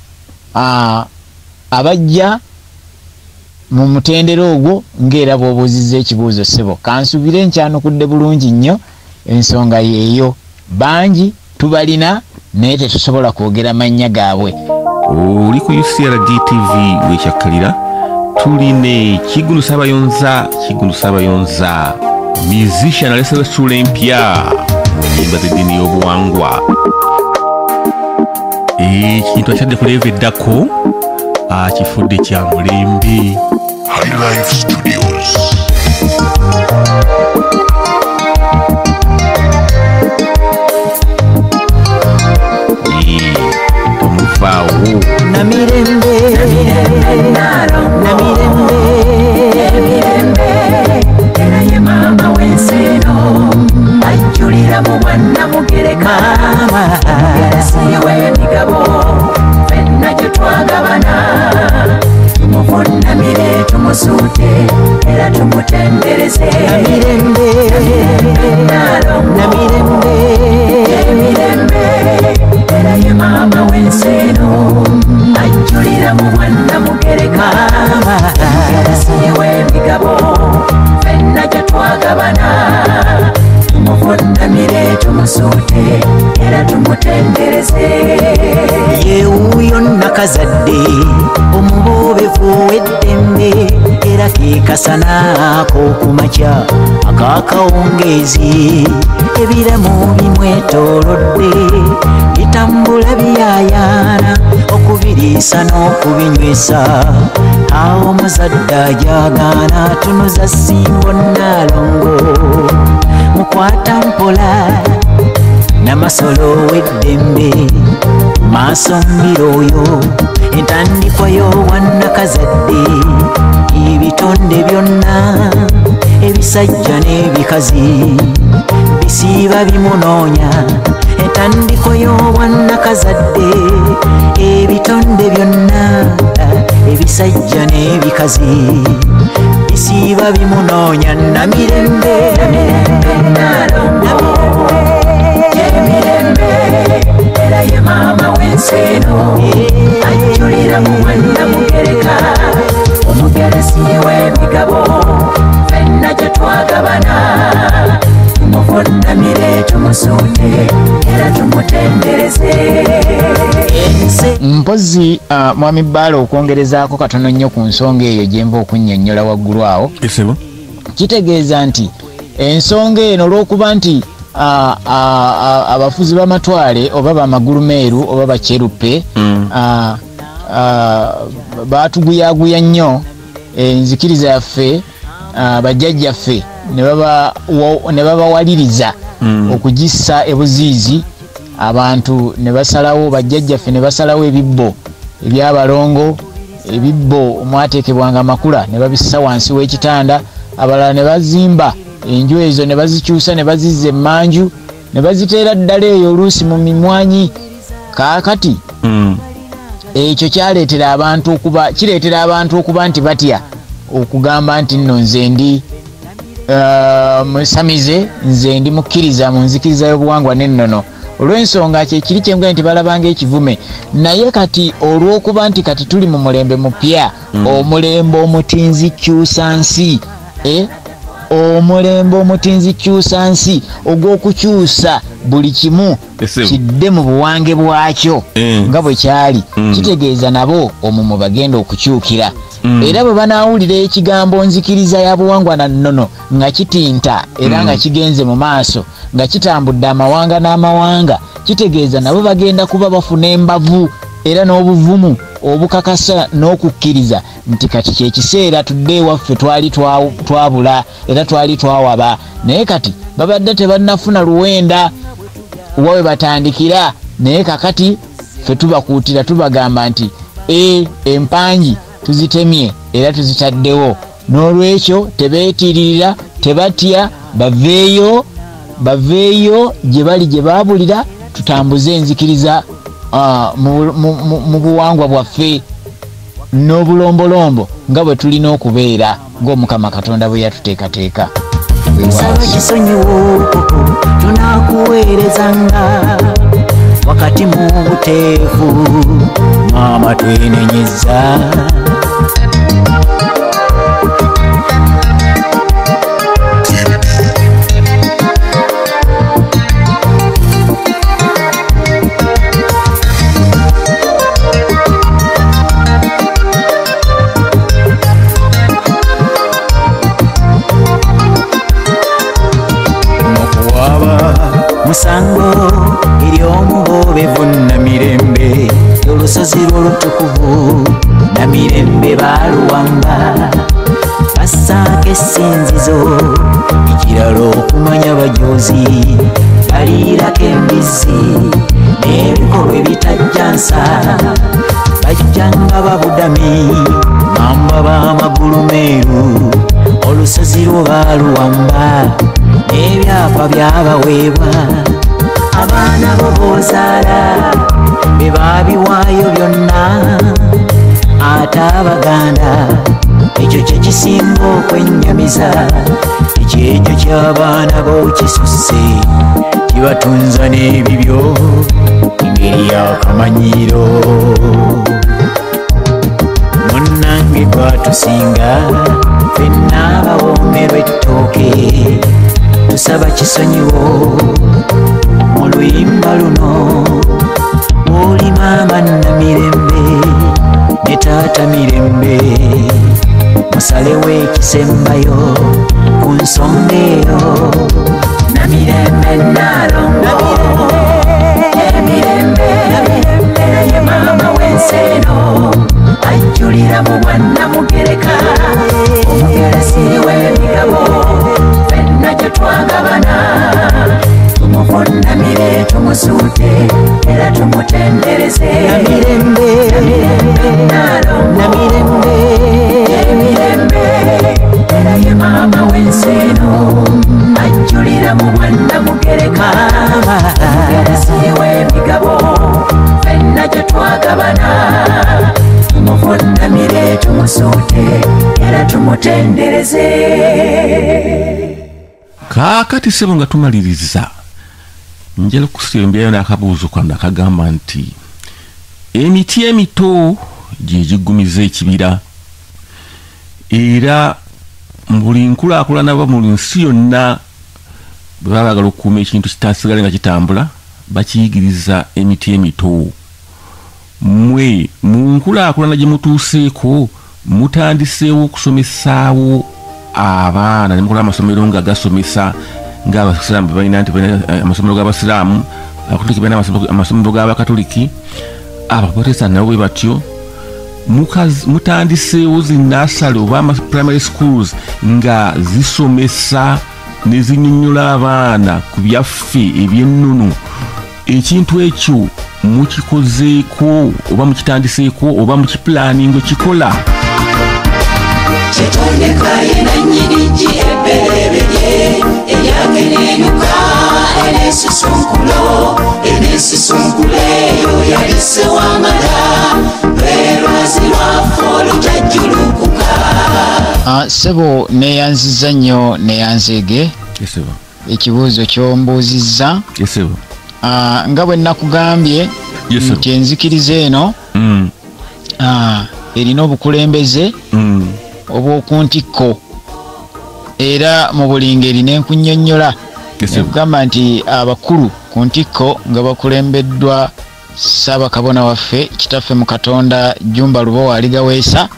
abajja mu mutendera ogwo ng'era bw'obuuzizza ekibuuzo ssebo. Kansubire nkyanukudde bulungi nnyo ensonga yeeyo. Bangi tubalina naye tetusobola kwogera mannya gaabwe. Oli ku UCRD TV wekyakkalira, tuli ne Kiggundu Ssabayonza. Kiggundu Ssabayonza musician alesewo essuula empya mu nnyimba z'eddiini y'obuwangwa. Ekintu akyadde ku level eddako akifudde kya mulembe. High Life Studios. Tomufaawo. Namirembe, namirembe, emirembe, era ye maama w'ensi eno, ajjulira mu bwannamugereka, mugeresi w'emigabo, ffenna gye twagabana, tumuvunnamire tumusuute, era tumutendereze. Namirembe, namirembe, emirembe, era ye maama w'ensi eno, ajjulira mu bwannamugereka, mugeresi w'emigabo, ffenna gye twagabana, tumuvunnamire tumusuute, era tumutendereze. Yewuuyo nnakazadde omubobevu ow'eddembe, era ke kasana ak'okumakya ak'akawungeezi. Ebiramu bimwetoolodde bitambula biyaayaana okubiriisa n'okubinywesa. Awo omuzadde ajagaana tunuza ssimbo Nnaalongo, mukwata mpola Namasolo ow'eddembe, maaso mbiro oyo entandikwa y'obwannakazadde. Ebitonde byonna ebisajja n'ebikazi bisiiba bimunoonya, entandikwa y'obwannakazadde. Ebitonde byonna ebisajja n'ebikazi bisiiba bimunoonya. Namirembe, Nnaalongo, emirembe, era ye maama w'ensi eno, ajjulira mu bwannamugereka, omugeresi w'emigabo, ffenna gye twagabana, tumuvunnamire tumusuute, era tumutendereze. Mpozzi Mwami Bbaale okwongerezaako katono nnyo ku nsonga eyo gye nva okunnyonnyola waggulu awo, kitegeeza nti ensonga eno olw'okuba nti abafuzi b'amatwale oba bamagulumeeru oba bakyeruppe baatuguyaguya nnyo enzikiriza yaffe, bajjajjaffe ne babawaliriza okugissa ebuziizi. Abantu ne basalawo, bajjajjaffe ne basalawo ebibbo ebyabalongo, ebibbo omwateekebwanga amakula ne babissa wansi w'ekitanda, abalala ne bazimba enju ezo ne bazikyusa ne bazizza emmanju ne baziteera ddala eyo oluusi mu mimwanyi. Kaakati ekyo kyaleetera abantu okuba, kireetera abantu okuba nti batya okugamba nti nno nze ndi musamize, nze ndi mukkiriza mu nzikiriza y'obuwangwa n'ennono, olw'ensonga kyekiri kyengwe nti balabanga ekivume. Naye kati olw'okuba nti kati tuli mu mulembe mupya, omulembe omutinzi kyusa nsi, omulembe omutinzi kyusa nsi ogw'okukyusa buli kimu kidde mu buwange bwakyo nga bwe kyali, kitegeeza nabo omwo bagenda okukyukira. Era bwe banaawulira ekigambo nzikiriza ya buwangwa na nnono nga kitinta era nga kigenze mu maaso, nga kitambudde amawanga n'amawanga, kitegeeza nabo bagenda kuba bafuna embavu era n'obuvumu obukakasa n'okukkiriza nti kati kyekiseera tudde ewaffe twali twabula era twali twawaba. Naye kati babadde tebannafuna luwenda wawe batandikira, naye kakati ffe tubakuutira tubagamba nti empangi tuzitemye era tuzitaddewo. N'olwekyo tebeetiririra, tebatya, baveeyo baveeyo gye bali gye baabulira, tutambuze enzikiriza mu buwangwa bwaffe n'obulombolombo nga bwe tulina okubeera ng'Omukama Katonda bwe yatuteekateeka. Tusaba kisonyiwo, tunakuweerezanga wakati mu buteefu. Maama twenenyeza. Musango eri omubobevu Namirembe, olusozi lw'olutukuvu Namirembe baluwamba. Bassaako essinzizo ekirala okumanya bajozi, baliirako embizzi n'ebikolwa ebitajja nsa. Bajjanga babudami mamba b'amagulu meeru, olusozi lwo baaluwamba n'ebyapa byabaweebwa. Abaana bo b'ozaala be baabiwaayo byonna, ate Abaganda ekyo kye kisinga okwennyamiza. Ekyejo ky'abaana bo kisusse, kibatunza n'ebibyo engeri y'akamanyiiro. Munnange gwatusinga ffenna abawoomerwa ettooke, tusaba kisonyiwo mu luyimba luno. Oli maama Namirembe ne taata Mirembe, musalewo ekisembayo ku nsonga eyo. Namirembe Nalongo emirembe, era ye maama w'ensi eno, ajjulira mu bwannamugereka. Omugeresi w'emigabo ffenna gye twagabana, tumuvunnamire tumusuute era tumutendereze. Namirembe, Namirembe Nalongo, Namirembe emirembe, era ye maama w'ensi eno, ajjulira mu bwannamugereka. Omugeresi w'emigabo ffenna gye twagabana, tumuvunnamire tumusuute era tumutendereze. Kaakati ssebo nga tumaliriza, njala okusembyayo n'akabuuzo kano akagamba nti emiti emito gye giggumiza ekibira, era mu buli nkulaakulana oba mu nsi yonna bwe baba baagala okukuuma ekintu kitasigale nga kitambula, bakiyigiriza emiti emito. Mmwe mu nkulaakulana gye mutuuseeko mutandiseewo okusomesaawo abaana ne mukola amasomero nga gasomesa ng'abasiraamu balina nti amasomero g'abasiraamu, abakatoliki balina amasomero g'abakatoliki, abaprotestant nabo bwe batyo. Mutandiseewo zi nursery oba ama primary schools nga zisomesa ne zinnyonnyola abaana ku byaffe eby'ennono. Ekintu ekyo mukikozeeko oba mukitandiseeko oba mukipulaninga kikola? Kitondeka ye nannyini ggi ebberebye eryakenenuka enesusunkulo enesusunkulo eyo yali Ssewamala, lwe lwazi lwaffe olutajjulukuka. Ssebo neeyanzizza nnyo neeyanzeege ekibuuzo ky'ombuuzizza. Nga bwe nakugambye nti enzikiriza eno erina obukulembeze obw'oku ntikko, era mu buli ngeri n'enkunnyonnyola nekugamba nti abakulu ku ntikko nga bakulembeddwa Ssaabakabona waffe kitaffe mu Katonda Jjumba Lubowa Aligaweesa,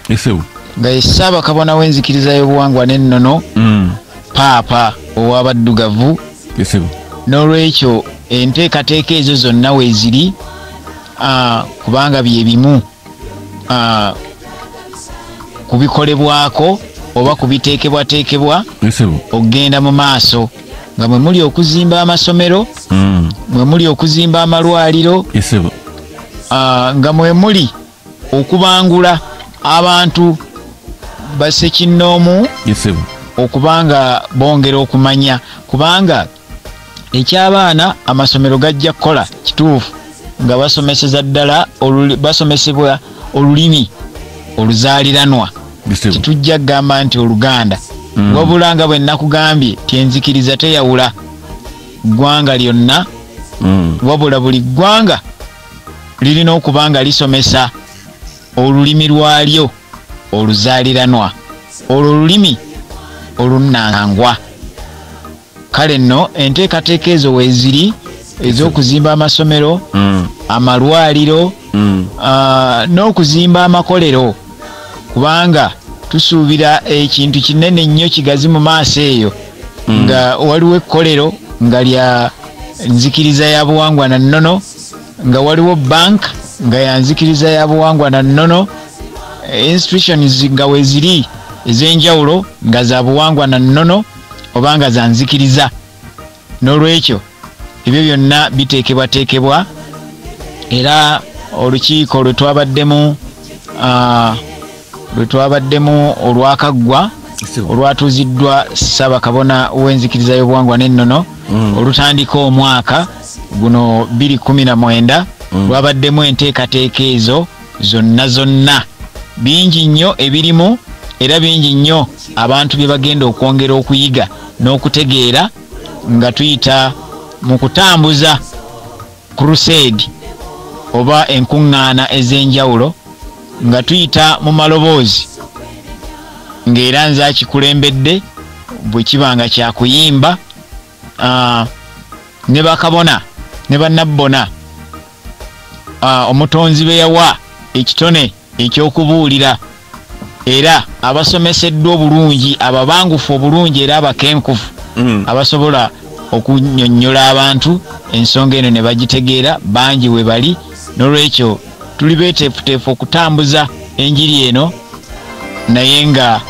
nga ye Ssaabakabona w'enzikiriza y'obuwangwa n'ennono, Paapa ow'abaddugavu. N'olwekyo enteekateeka ezo zonna weeziri, kubanga bye bimu kubikolebwako oba kubiteekebwateekebwa okugenda mu maaso, nga mwe muli okuzimba amasomero, mwe muli okuzimba amalwaliro, nga mwe muli okubangula abantu bassekinnoomu okubanga bongera okumanya, kubanga eky'abaana amasomero gajja kukola kituufu nga basomeseza ddala basomesebwa olulimi oluzaaliranwa. Tetujja kugamba nti Oluganda. Wabula nga bwe nakugambye tyenzikiriza teyawula ggwanga lyonna, wabula buli ggwanga lirina okuba nga lisomesa olulimi lwalyo oluzaaliranwa, olwo olulimi olunnangwa. Kale nno enteekateeka ezo weeziri ez'okuzimba amasomero, amalwaliro, n'okuzimba amakolero, kubanga tusuubira ekintu kinene nnyo kigazi mu maaso eyo, nga waliwo ekkolero nga lya nzikiriza ya buwangwa na nnono, nga waliwo bank nga ya nzikiriza ya buwangwa na nnono, institutions nga weeziri ez'enjawulo nga za buwangwa na nnono oba nga za nzikiriza. N'olwekyo ebyo byonna biteekebwateekebwa, era olukiiko lwe twabaddemu olwakaggwa olwatuuziddwa Ssaabakabona w'enzikiriza y'obuwangwa n'ennono, olutandika omwaka guno 2019, lwabaddemu enteekateeka ezo zonna zonna. Bingi nnyo ebirimu, era bingi nnyo abantu bye bagenda okwongera okuyiga n'okutegeera nga tuyita mu kutambuza crusade oba enkuŋŋaana ez'enjawulo, nga tuyita mu maloboozi, ng'era nze akikulembedde bwe kiba nga kyakuyimba, ne bakabona ne bannabbona, omutonzi be yawa ekitone ekyokubuulira, era abasomeseddwa obulungi, ababangufu obulungi era abakenkufu, abasobola okunnyonnyola abantu ensonga eno ne bagitegeera, bangi we bali. N'olwekyo tuli beeteefuteefu okutambuza enjiri eno, naye nga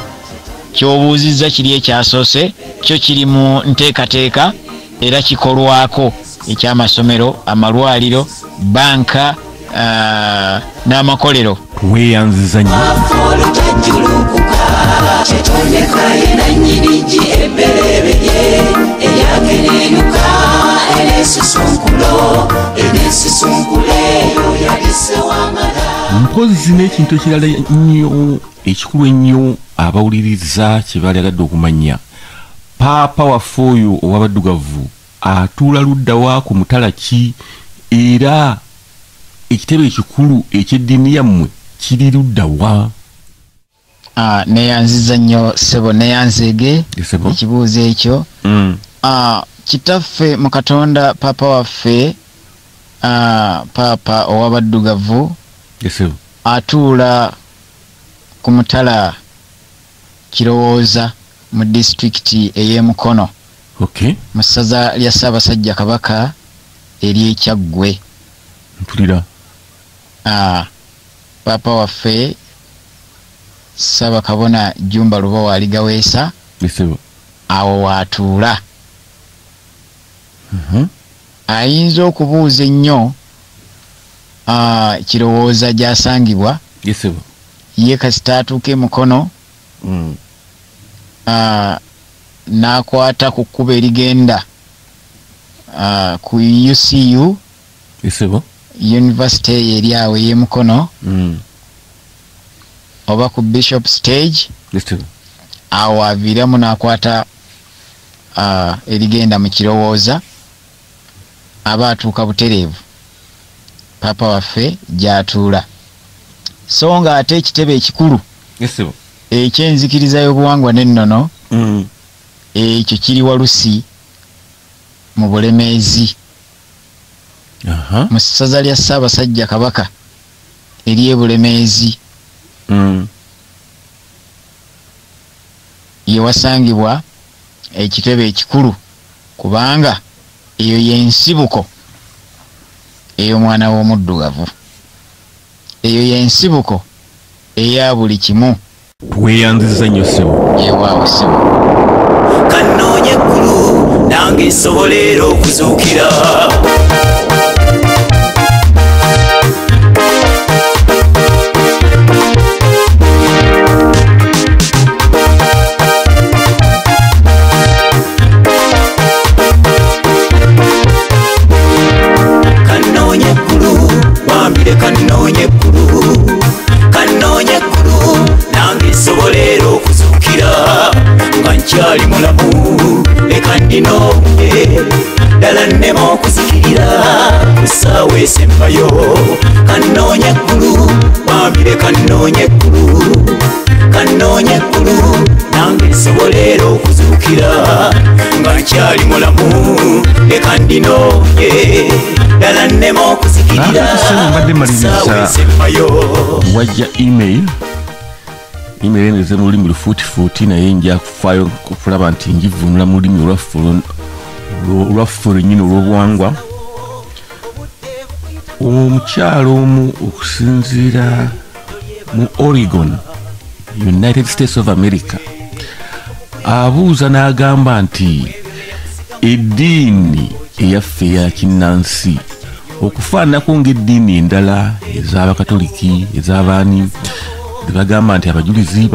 ky'obuuzizza kiri ekyasoose kyo kiri mu nteekateeka era kikolwako, ekyamasomero, amalwaliro, banka, n'amakolero. Weeyanziza nnyo. Mpozi n'ekintu ekirala nnyo ekikulu ennyo abawuliriza kye baalyagadde okumanya, Paapa waffe oyo ow'abaddugavu atuula ludda wa ku mutala ki, era ekitebe ekikulu eky'eddiini yammwe kiri ludda wa? Neeyanziza nnyo ssebo, neeyanzeege ekibuuzo ekyo. Kitaffe mu Katonda Paapa waffe, Paapa ow'abaddugavu atuula ku mutala Kirowooza mu disitulikiti ey'e Mukono, mu ssaza lya Ssaabasajja Kabaka ery'e Kyaggwe. Mpulira. Paapa waffe Ssaabakabona Jjumba Lubowa Aligaweesa awo waatuula. Ayinza okubuuza ennyo Kirowooza gy'asangibwa, ye kasita atuuka e Mukono, n'akwata ku kkubo erigenda ku UCU, University eyo eri awo ey'e Mukono, oba ku Bishop Stage, awo aviiramu n'akwata erigenda mu Kirowooza, aba atuuka butereevu Paapa waffe gy'atuula. So nga ate ekitebe ekikulu eky'enzikiriza y'obuwangwa n'ennono, ekyo kiri Walusi mu Bulemeezi, mu ssaza lya Ssaabasajja Kabaka ery'e Bulemeezi, ye wasangibwa ekitebe ekikulu, kubanga eyo y'ensibuko ey'omwana w'omuddugavu, eyo y'ensibuko eya buli kimu. Weeyanziza nnyo ssebo. Yeewaawo ssebo. Kannoonye eggulu nange nsobolera okuzuukira. Kannoonye eggulu, bambire kannoonye eggulu, kannoonye eggulu nange nsobolera okuzuukira. Nga nkyali mulamu leka ndinoonye ddala nneme okuzikirira ku ssaawa esembayo kannoonye eggulu bambi leka nnoonye eggulu kannoonye eggulu nange nsobole era okuzuukira nga nkyali mulamu leka ndinoonye ddala nneme okuzikirira Mbadde ku ssaawa maliriza esembayo. Wajja email, email eno eze mu lulimi lufuutifuuti, naye nja kufaayo okulaba nti ngivvuunula mu lulimi olwaffe olwennyini olw'obuwangwa. Omukyalo omu okusinziira mu Oregon, United States of America, abuuza n'agamba nti eddiini eyaffe eya kinnansi, okufaananako ng'eddiini endala ez'Abakatoliki, ez'abaani, bagamba nti abajulizi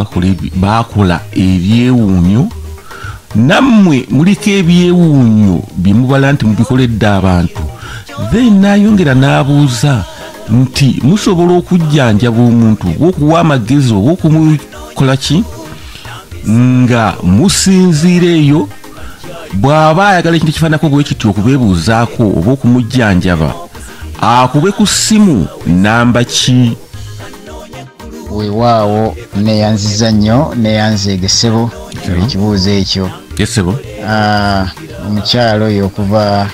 bakola ebyewuunyo, nammwe muliko ebyewuunyo bye mubala nti mubikoledde abantu. Then n'ayongera n'abuuza nti musobola okujjanjaba omuntu oba okuwa amagezi oba okumukola ki nga musinziira eyo, bw'aba ayagala ekintu ekifaananako bwe kityo okubeebuuzaako oba okumujjanjaba, akube ku ssimu namba ki? Weewaawo, neeyanziza nnyo, neeyanzeege ssebo ekibuuzo ekyo. Yes ssebo. Omukyalo oyo okuva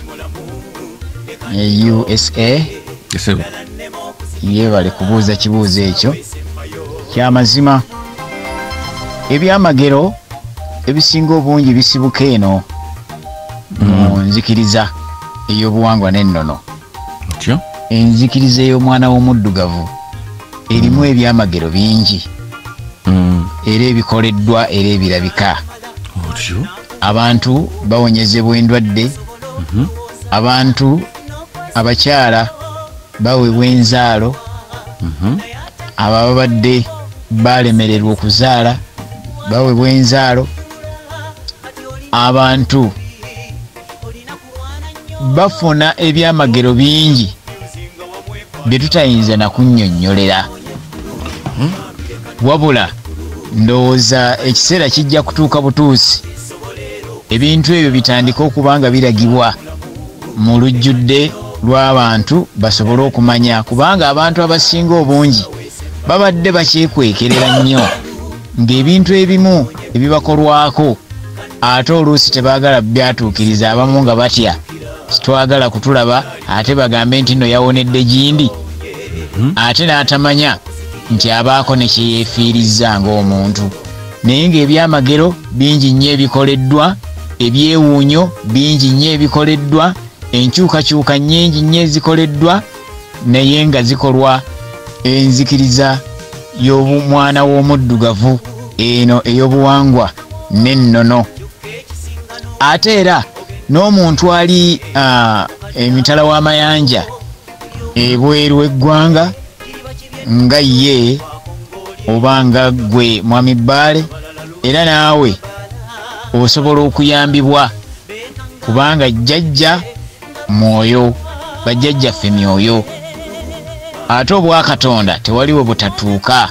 e USA Yes ssebo. yeebale kubuuza kibuuzo ekyo kyamazima. Ebyamagero ebisinga obungi bisibuka eno mu nzikiriza ey'obuwangwa n'ennono. Otyo? Enzikiriza ey'omwana w'omuddugavu erimu ebyamagero bingi era ebikoleddwa era ebirabika. Otyo? Abantu bawonyezebwa endwadde, abantu abakyala baweebwa enzaalo, abo ababadde balemererwa okuzaala baweebwa enzaalo, abantu bafuna ebyamagero bingi bye tutayinza na kunnyonnyolera. Wabula ndowooza ekiseera kijja kutuuka butuusi ebintu ebyo bitandike okuba nga biragibwa mu lujjudde lw'abantu basobole okumanya, kubanga abantu abasinga obungi babadde bakyekwekerera nnyo ng'ebintu ebimu ebibakolwako ate oluusi tebaagala byatuukiriza, abamu nga batya twagala kutulaba ate bagambe nti nno yawonedde gindi, ate n'atamanya nti abaako ne kye yeefiirizza ng'omuntu. Naye ng'ebyamagero bingi nnyo ebikoleddwa, ebyewuunyo bingi nnyo ebikoleddwa, enkyukakyuka nnyingi nnyo ezikoleddwa, naye nga zikolwa enzikiriza y'omwana w'omuddugavu eno ey'obuwangwa n'ennono. Ate era n'omuntu ali emitala w'amayanja ebweru w'eggwanga nga ye oba nga ggwe Mwami Bbaale, era naawe osobola okuyambibwa kubanga jjajja mwoyo, bajjajjaffe myoyo, ate obwakatonda tewaliwo butatuuka.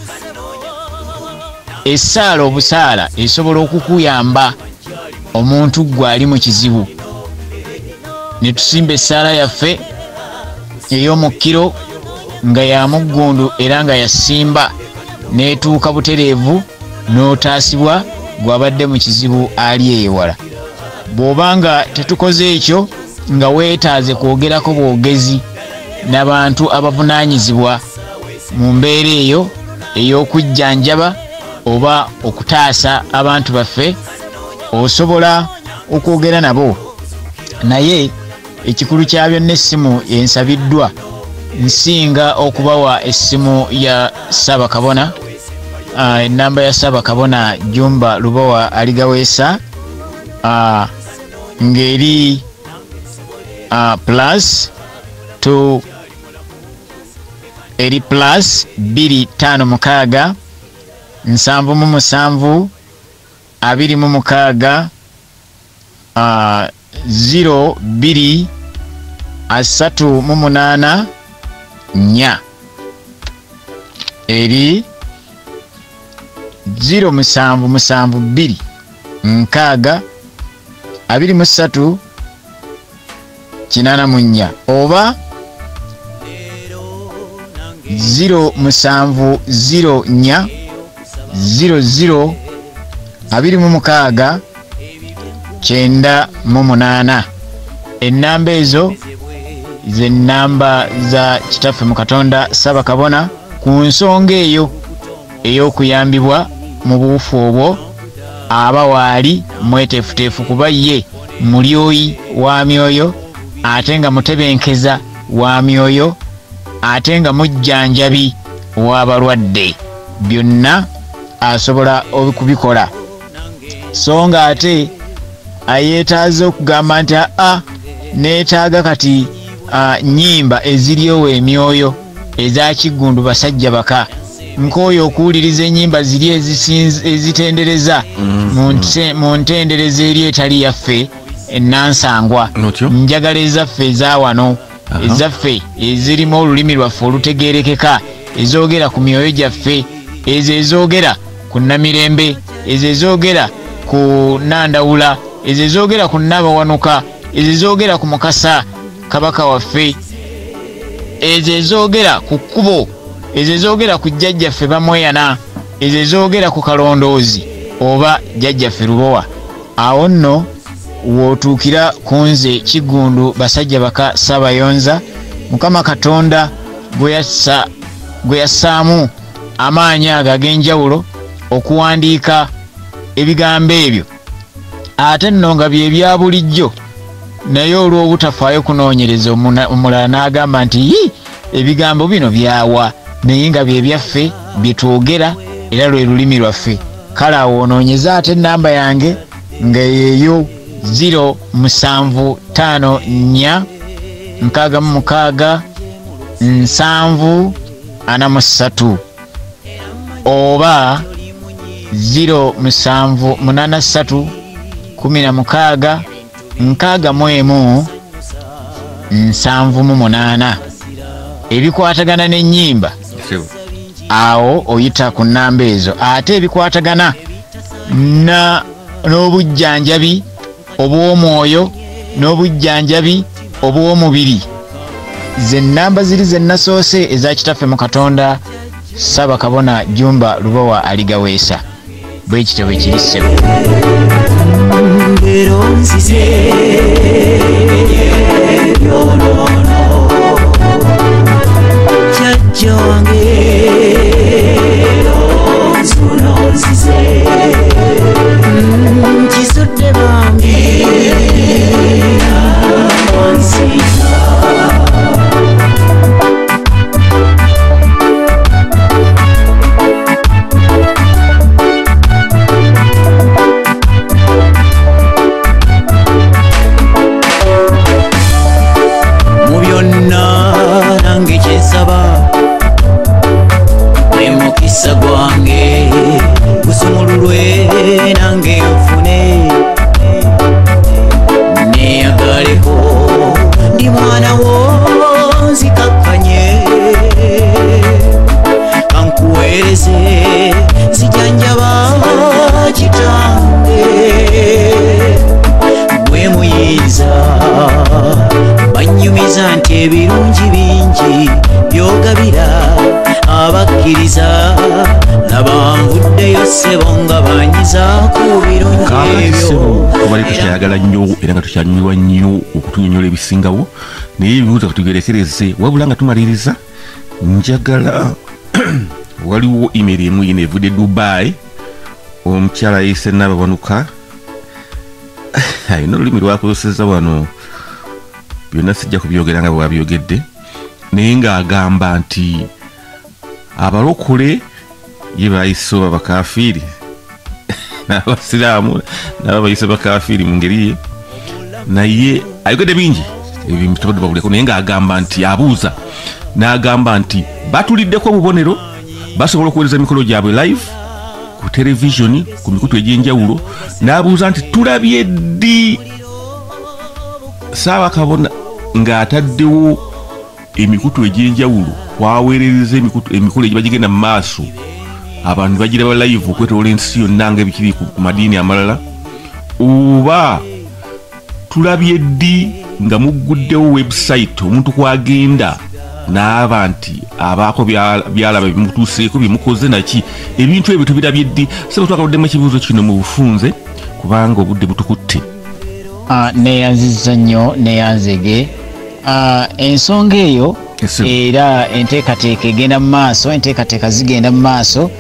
Essaala obusaala esobola okukuyamba omuntu ggwe ali mu kizibu, ne tusimba essaala yaffe ey'omukkiro nga ya muggundu era nga yasimba n'etuuka butereevu n'otaasibwa gw'abadde mu kizibu ali ewala. Bw'oba nga tetukoze ekyo, nga weetaaze kwogerako bwogezi n'abantu abavunaanyizibwa mu mbeera eyo ey'okujjanjaba oba okutaasa abantu baffe, osobola okwogera nabo. Naye ekikulu kya byonna essimu ensabiddwa, nsinga okubawa essimu ya Ssaabakabona, ennamba ya Ssaabakabona Jjumba Lubowa Aligaweesa, ng'eri plus 2 eri plus 256 77 26 02 38 4 eri 0772 6 23 84 oba 07 04 00 26 98. Ennamba ezo ze nnamba za kitaffe mu Katonda Ssaabakabona ku nsonga eyo ey'okuyambibwa mu buwufu obwo. Aba waali mweteefuteefu kuba ye mulyoyi wa myoyo, ate nga mutebenkeza wa myoyo, ate nga mujjanjabi w'abalwadde. Byonna asobola okubikola. So nga ate ayeetaaze okugamba nti aa neetaaga kati nnyimba eziryowa emyoyo eza Kiggundu basajja baka, nkooyo okuwuliriza ennyimba ziri ezitendereza mu ntendereza eri etali yaffe ennansangwa. Njagala ezaffe eza wano, ezaffe ezirimu olulimi lwaffe olutegeerekeka, ezoogera ku myoyo gyaffe, ezo ezoogera ku Namirembe, ezo ezoogera ku Nandawula, ezo ezoogera ku Nnabawanuka, ezo ezoogera ku Mukasa kabaka waffe, ezo ezoogera ku kkubo, ezo ezoogera ku jjajjaffe Bamweyana, ezo ezoogera ku Kalondoozi oba jjajjaffe Lubowa. Awo nno w'otuukira ku nze Kiggundu basajja baka Ssabayonza, Mukama Katonda gwe yassaamu amaanyi ago ag'enjawulo okuwandiika ebigambo ebyo, ate nno nga bye bya bulijjo, naye olw'obutafaayo kunoonyereza omulala n'agamba nti yi ebigambo bino byawa, naye nga bye byaffe bye twogera era lwe lulimi lwaffe. Kale awo onoonyeza ate ennamba yange nga yeeyo 0 7 5 4 6 7 43 oba 0 7 8 3 16 61 78. Ebikwatagana n'ennyimba awo oyita ku nnamba ezo. Ate ebikwatagana n'obujjanjabi obw'omwoyo n'obujjanjabi obw'omubiri, ze nnamba ziri ze nnasoose eza kitaffe mu Katonda Ssaabakabona Jjumba Lubowa Aligaweesa. Bwe kityo bwe kiri ssebo. Jjajja wange nzize nkisudde bambi wansinga. Mu byonna nange kyensaba gwe mukisa gwange gusumululwe nange nfune neyagaleko ndi mwana wo nzikakkanye kankuweereze nzijanjaba kitange gwe muyinza banyumiza nti ebirungi bingi byogabira abakkiriza nabanvuddeyo ssebo nga banyiza ku birungi ebyo. Tubali tukyayagala nnyo era nga tukyanyumirwa nnyo okutunyonnyola ebisingawo, naye ebibuuzo katugerekereze. Wabula nga tumaliriza, njagala waliwo email emu yino evudde Dubai, omukyala yise Nnabawanuka alina olulimi lwakozesezza wano, byonna sijja kubyogera nga bwe wabyogedde, naye ng'agamba nti abalokole ye bayise oba bakafiiri n'abasiraamu nabo bayise bakafiiri mu ngeri ye, naye ayogedde bingi ebitobadde babuleko, naye ng'agamba nti abuuza n'agamba nti batuliddeko obubonero, basobola okuweereza emikolo gyabwe live ku televisioni ku mikutu egy'enjawulo, n'abuuza nti tulabye ddi Ssaabakabona ng'ataddewo emikutu egy'enjawulo kwaweerereza emikolo egiba gigenda mu maaso, abantu bagiraba live okwetoloola ensi yonna nga ebikiri ku madiini amalala. Oba tulabye ddi nga mugguddewo website omuntu kwagenda n'aba nti abaako byalaba bimutuuseeko bimukoze naki, ebintu ebyo tubirabye ddi? Sebo, twakaluddemu ekibuuzo kino mu bufunze kubanga obudde butukutte. Neeyanzizza nnyo, neeyanzege. Ensonga eyo era enteekateeka egenda mu maaso, enteekateeka zigenda mu maaso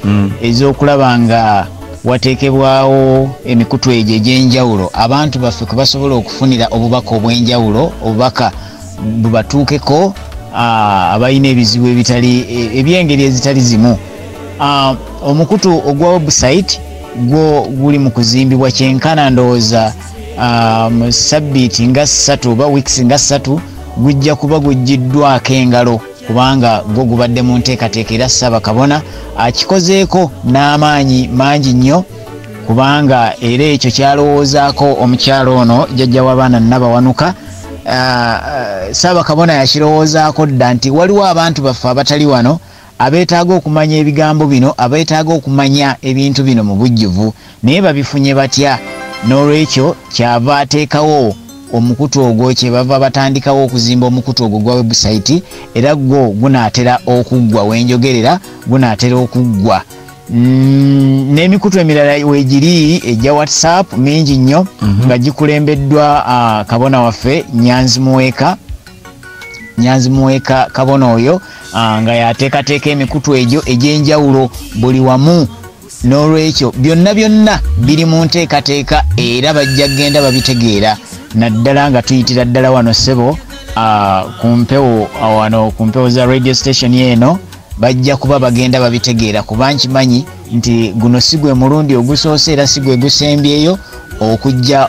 ez'okulaba nga wateekebwawo emikutu egyo egy'enjawulo abantu baffe kwe basobola okufunira obubaka obw'enjawulo, obubaka bubatuukeko abalina ebizibu ebitali eby'engeri ezitali zimu. Omukutu ogwa website gwo guli mu kuzimbibwa, kyenkana ndowooza mu sabbiiti nga 3 oba weeks nga 3 gujja kuba guggiddwako engalo, kubanga gwo gubadde mu nteekateeka era Ssaabakabona akikozeeko n'amaanyi mangi nnyo, kubanga era ekyo kyalowoozaako omukyalo ono jjajja w'abaana Nabawanuka. Ssaabakabona yakirowoozaako dda nti waliwo abantu baffe abatali wano abeetaaga okumanya ebigambo bino, abeetaaga okumanya ebintu bino mu bujjuvu, naye babifunye batya? N'olwekyo kyava ateekawo omukutu ogwo, kyebava batandikawo okuzimba omukutu ogwo gwa website, era gwo gunaatera okuggwa, wenjogerera gunaatera okuggwa. N'emikutu emirala weegiri ejja WhatsApp mingi nnyo nga gikulembeddwa kabona waffe Nyanzi Muweka. Nyanzi Muweka kabona oyo nga yateekateeka emikutu egyo egy'enjawulo buli wamu. N'olwekyo byonna byonna biri mu nteekateeka era bajja kugenda babitegeera, naddala nga tuyitira ddala wano ssebo ku mpewo wano ku mpewo za radio station eno, bajja kuba bagenda babitegeera, kuba nkimanyi nti guno si gwe mulundi ogusoose era si gwe gusembyeyo okujja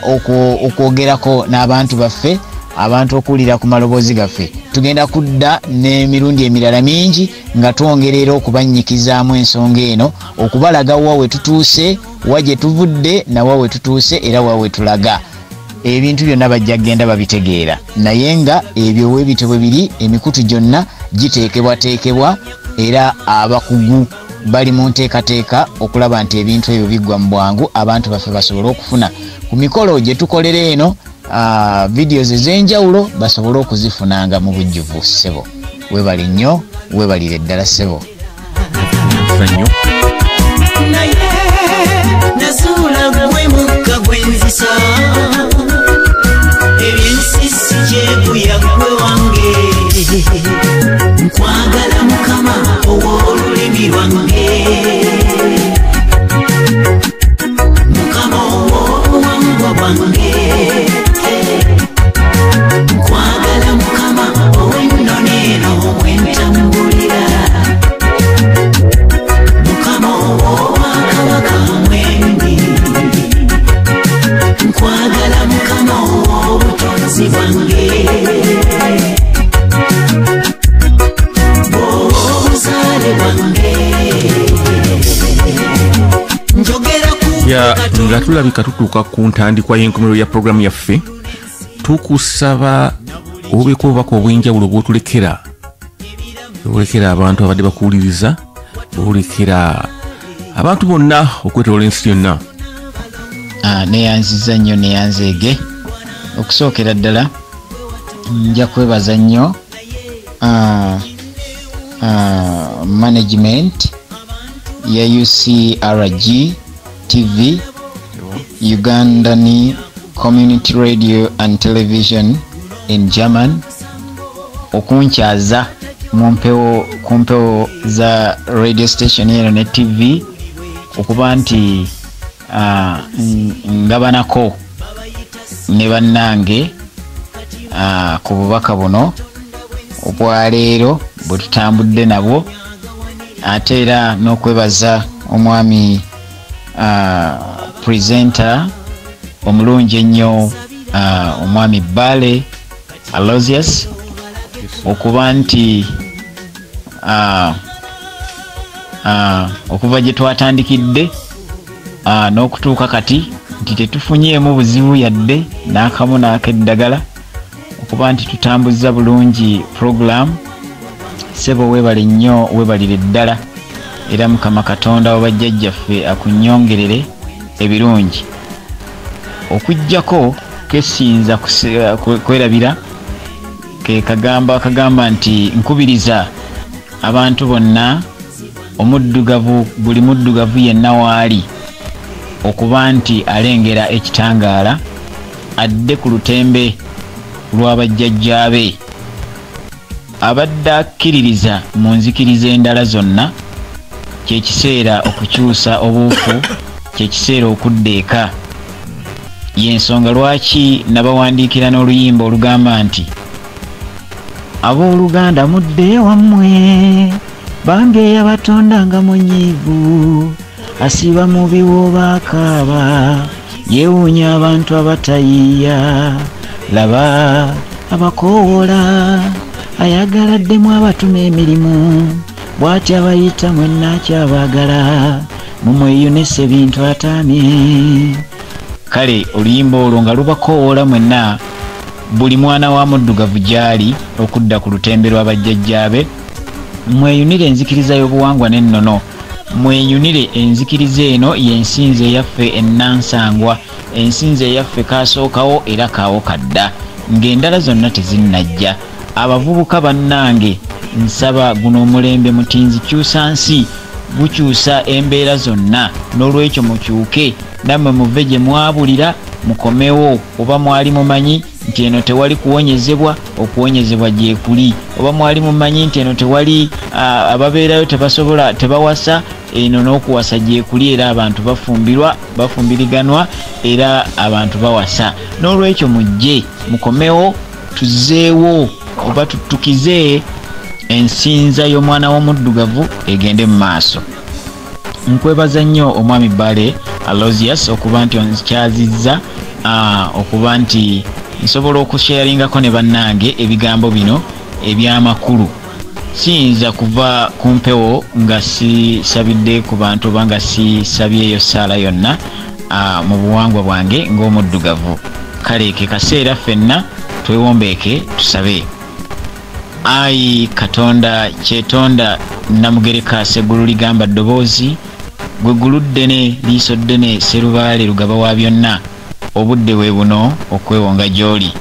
okwogerako n'abantu baffe, abantu okuwulira ku maloboozi gaffe. Tugenda kudda n'emirundi emirala mingi nga twongera era okubannyikizaamu ensonga eno, okubalaga wa we tutuuse, wa gye tuvudde na wa we tutuuse era wa we tulaga. Ebintu byonna bajja kugenda babitegeera, naye nga ebyo webityo bwe biri, emikutu gyonna giteekebwateekebwa era abakugu bali mu nteekateeka okulaba nti ebintu ebyo biggwa mu bwangu, abantu baffe basobole okufuna ku mikolo gye tukolera eno videos ez'enjawulo basobole okuzifunanga mu bujjuvu. Ssebo weebale nnyo, weebalire ddala ssebo. Nnyo. Naye nazuula gwe mukka gwenzisa, ebyensisi kyeguya gwe wange, nkwagala Mukama ow'olulimi lwange, Mukama ow'obuwangwa bwange, nkwagala Mukama ow'ennono eno mwentambulira, Mukama ow'obwakabaka mwendi, nkwagala Mukama ow'obutonzi bwange, bw'obuzaale bwange, njogera ku Ya nga tulabika tutuuka ku ntandikwa y'enkomerero ya puroguramu yaffe, tukusaba obeeko obubaka obw'enjawulo bw'otulekera, obulekera abantu abadde bakuwuliriza, obulekera abantu bonna okwetoloola ensi yonna. Neeyanzizza nnyo, neeyanzeege. Okusookera ddala nja kwebaza nnyo management ya UCRG TV, Ugandan Community Radio and Television in German, okunkyaza mu mpewo ku mpewo za radio station eno ne TV, okuba nti ngabanako ne bannange ku bubaka buno obwaleero bwe tutambudde nabwo, ate era n'okwebaza omwami presenter omulungi ennyo, omwami Bale Aloysius, okuba nti okuva gye twatandikidde n'okutuuka kati nti tetufunyeemu buzibu yadde n'akamu n'akeddagala, okuba nti tutambuzza bulungi program. Ssebo weebale nnyo, weebalire ddala, era Mukama Katonda w'abajjajjaffe akunyongerere ebirungi. Okuggyako kesinza kwerabira ke kagamba akagamba nti nkubiriza abantu bonna omuddugavu, buli muddugavu yenna waali okuba nti alengera ekitangaala adde ku lutembe lw'abajjajjaabe. Abadde akkiririza mu nzikiriza endala zonna, kye kiseera okukyusa obuufu, kye kiseera okudda eka. Y'ensonga lwaki nabawandiikira n'oluyimba olugamba nti abooluganda mudde wammwe, bange yabatonda nga munyiivu, asiba mu biwooba akaaba, yeewuunya abantu abatayiiya, laba abakoowola, ayagala ddemu abatuma emirimu, bw'atyo abayita mwenna akyabaagala, mumweyunese bintu ataamye. Kale oluyimba olwo nga lubakoowoola mwenna buli mwana wa muddugavu gy'ali okudda ku lutembe lw'abajjajjaabe, mweyunire enzikiriza y'obuwangwa n'ennono, mweyunire enzikiriza eno y'ensinza eyaffe ennansangwa, ensinza eyaffe kaasookawo era kaawo kadda, ng'endala zonna tezinnajja. Abavubuka bannange nsaba guno omulembe mutinzi kyusa nsi, gukyusa embeera zonna, n'olwekyo mukyuke nammwe muve gye mwabulira mukomewo. Oba mwali mumanyi nti eno tewali kuwonyezebwa, okuwonyezebwa gye kuli. Oba mwali mumanyi nti eno tewali ababeerayo tebasobola tebawasa, eno n'okuwasa gye kuli, era abantu bafumbirwa, bafumbiriganwa, era abantu bawasa. N'olwekyo mujje mukomewo, tuzzeewo oba tuttukize ensinza y'omwana w'omuddugavu egende mu maaso. Nkwebaza nnyo omwami Bbale Aloysius okuba nti onkyazizza, okuba nti nsobola okusharingako ne bannange ebigambo bino ebyamakulu. Siyinza kuva ku mpewo nga sisabidde ku bantu oba nga sisabyeyo ssaala yonna mu buwangwa bwange ng'omuddugavu. Kale ke kaseera ffenna twewombeeke tusabe. Ayi Katonda kyetonda Namugereka Sseggulu ligamba ddoboozi, gwe ggulu ddene liiso ddene Sserubaale lugaba wa byonna, obudde bwe buno okwewonga gy'oli.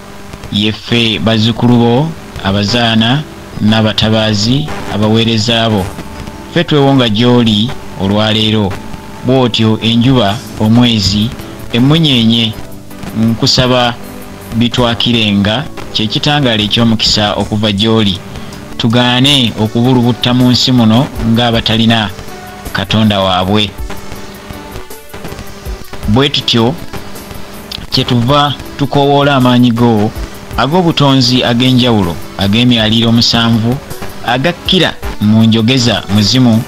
Yeffe bazzukulu bo abazaana n'abatabaazi abaweereza bo, ffe twewonga gy'oli olwaleero. Bw'otyo enjuba, omwezi, emmunyeenye nkusaba bitwakirenga kye kitangaala eky'omukisa okuva gy'oli. Tugaane okubulubutta mu nsi muno ng'abatalina Katonda waabwe. Bwe tutyo kye tuva tukoowoola amaanyi go ag'obutonzi ag'enjawulo ag'emyaliiro omusanvu agakkira mu njogeza muzimu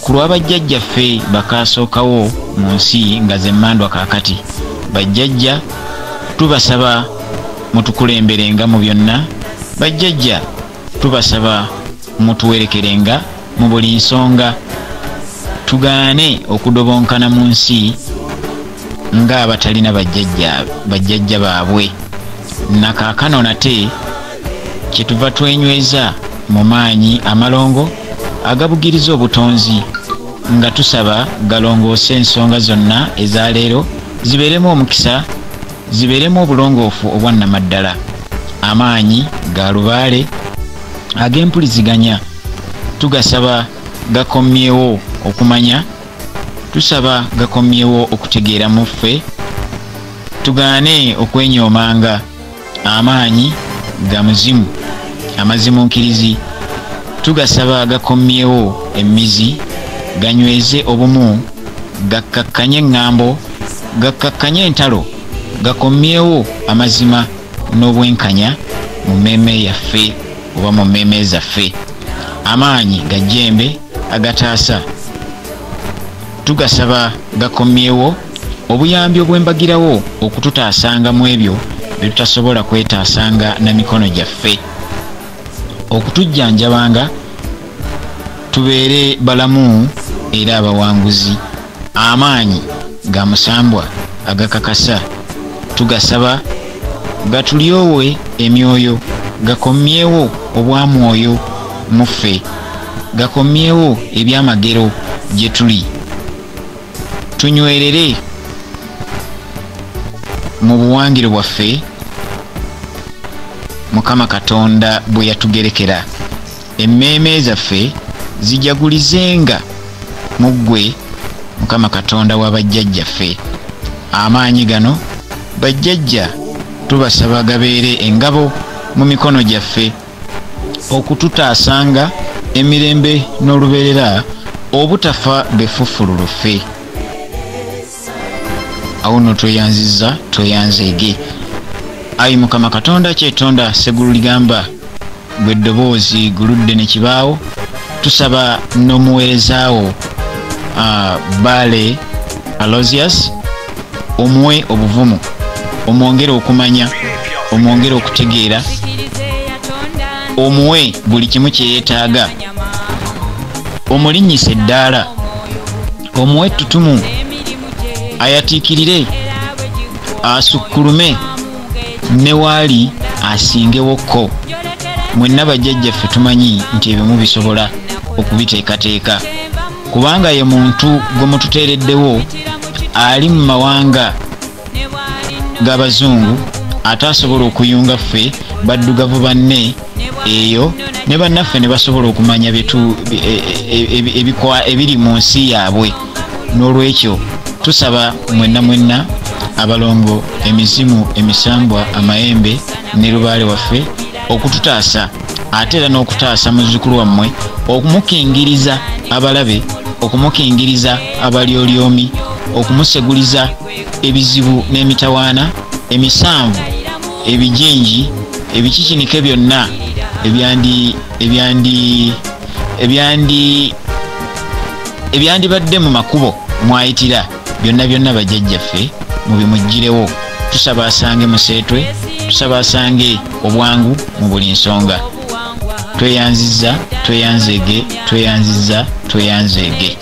ku lwa bajjajjaffe bakaasookawo mu nsi nga z'emmandwa kaakati. Bajjajja tubasaba mutukulemberenga mu byonna, bajjajja tubasaba mutuwerekerenga mu buli nsonga, tugaane okudobonkana mu nsi ng'abatalina bajjajja baabwe. Na kaakano nate kyetuva twenyweza mu maanyi amalongo agabugiriza obutonzi, nga tusaba galongoose ensonga zonna ezaleero zibeeremu omukisa, zibeeremu obulongoofu obwannamaddala. Amaanyi ga lubaale ag'empuliziganya tugasaba gakomyewo okumanya, tusaba gakomyewo okutegeera mu ffe, tugaane okwenyoomanga. Amaanyi ga muzimu amazimuukirizi tugasaba gakomyewo emizi, ganyweze obumu, gakkakkanye eŋŋambo, gakkakkanye entalo, gakomyewo amazima n'obwenkanya mu mmeeme yaffe oba mu mmeeme zaffe. Amaanyi ga jjembe agataasa tugasaba gakomyewo obuyambi obw'embagirawo okututaasanga mu ebyo bye tutasobola kwetaasanga na mikono gyaffe, okutujjanjabanga tubeere balamu era abawanguzi. Amaanyi ga musambwa agakakasa tugasaba gatulyowe emyoyo, gakomyewo obwamwoyo mu ffe, gakomyewo ebyamagero gye tuli, tunywerere mu buwangiro bwaffe Mukama Katonda bwe yatugerekera. Emmeeme zaffe zijagulizenga mu ggwe Mukama Katonda wa bajjajjaffe. Amaanyi gano bajjajja tubasaba gabeere engabo mu mikono gyaffe okututaasanga emirembe n'olubeerera obutafa befufululufe. Awo nno tweyanzizza tweyanzeege. Ayi Mukama Katonda kyetonda Sseggulu ligamba gwe eddoboozi guludde ne kibaawo, tusaba n'omuweerezaawo Bbaale Aloysius omuwe obuvumu, omwongere okumanya, omwongere okutegeera, omuwe buli kimu kye yeetaaga, omulinnyise eddaala, omuwe ettutumu, ayatiikirire, asukkulume ne waali asingewokko. Mwenna bajjajjaffe tumanyi nti ebimu bisobola okubiteekateeka, kubanga ye muntu gwe mututeereddewo ali mu mawanga g'abazungu ate asobola okuyunga ffe baddugavu banne eyo ne bannaffe ne basobola okumanya ebiri mu nsi yaabwe. N'olwekyo tusaba mwenna mwenna abalongo, emizimu, emisambwa, amayembe ne lubaale waffe okututaasa, ate era n'okutaasa muzzukulu wammwe, okumukingiriza abalabe, okumukingiriza abalyolyomi, okumuseguliza ebizibu n'emitawaana, emisanvu, ebijinji, ebikikinike byonna ebyandibadde mu makubo mwayitira byonna byonna bajjajjaffe mubimuggirewo. Tusaba asange museetwe, tusaba asange obwangu mu buli nsonga. Tweyanzizza tweyanzeege, tweyanzizza tweyanzeege.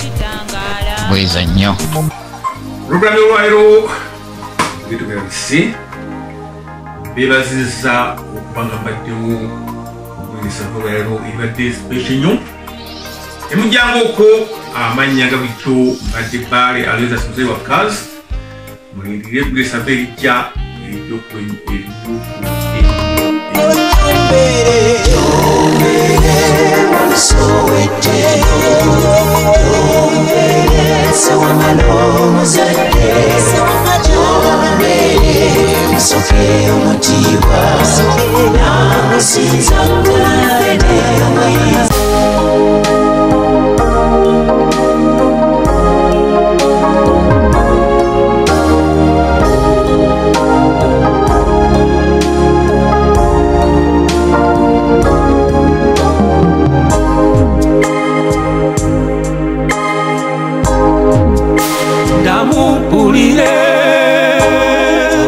Bweza nnyo. Pulogulaamu y'olwaleero ngetugerabise beebazizza okuba nga mbaddewo okuweereza olwaleero ebibadde special nnyo. Emujjango okwo amannya nga bulijjo mbadde Bbaale Aloysius Muzeeyi wa Kaz. Mulindirire eggulu esava erijja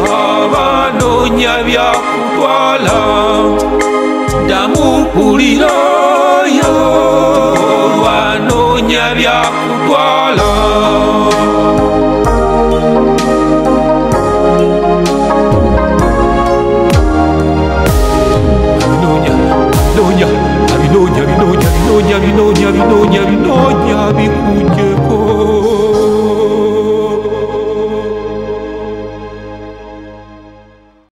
Abanoonya byakutwala, damupulira.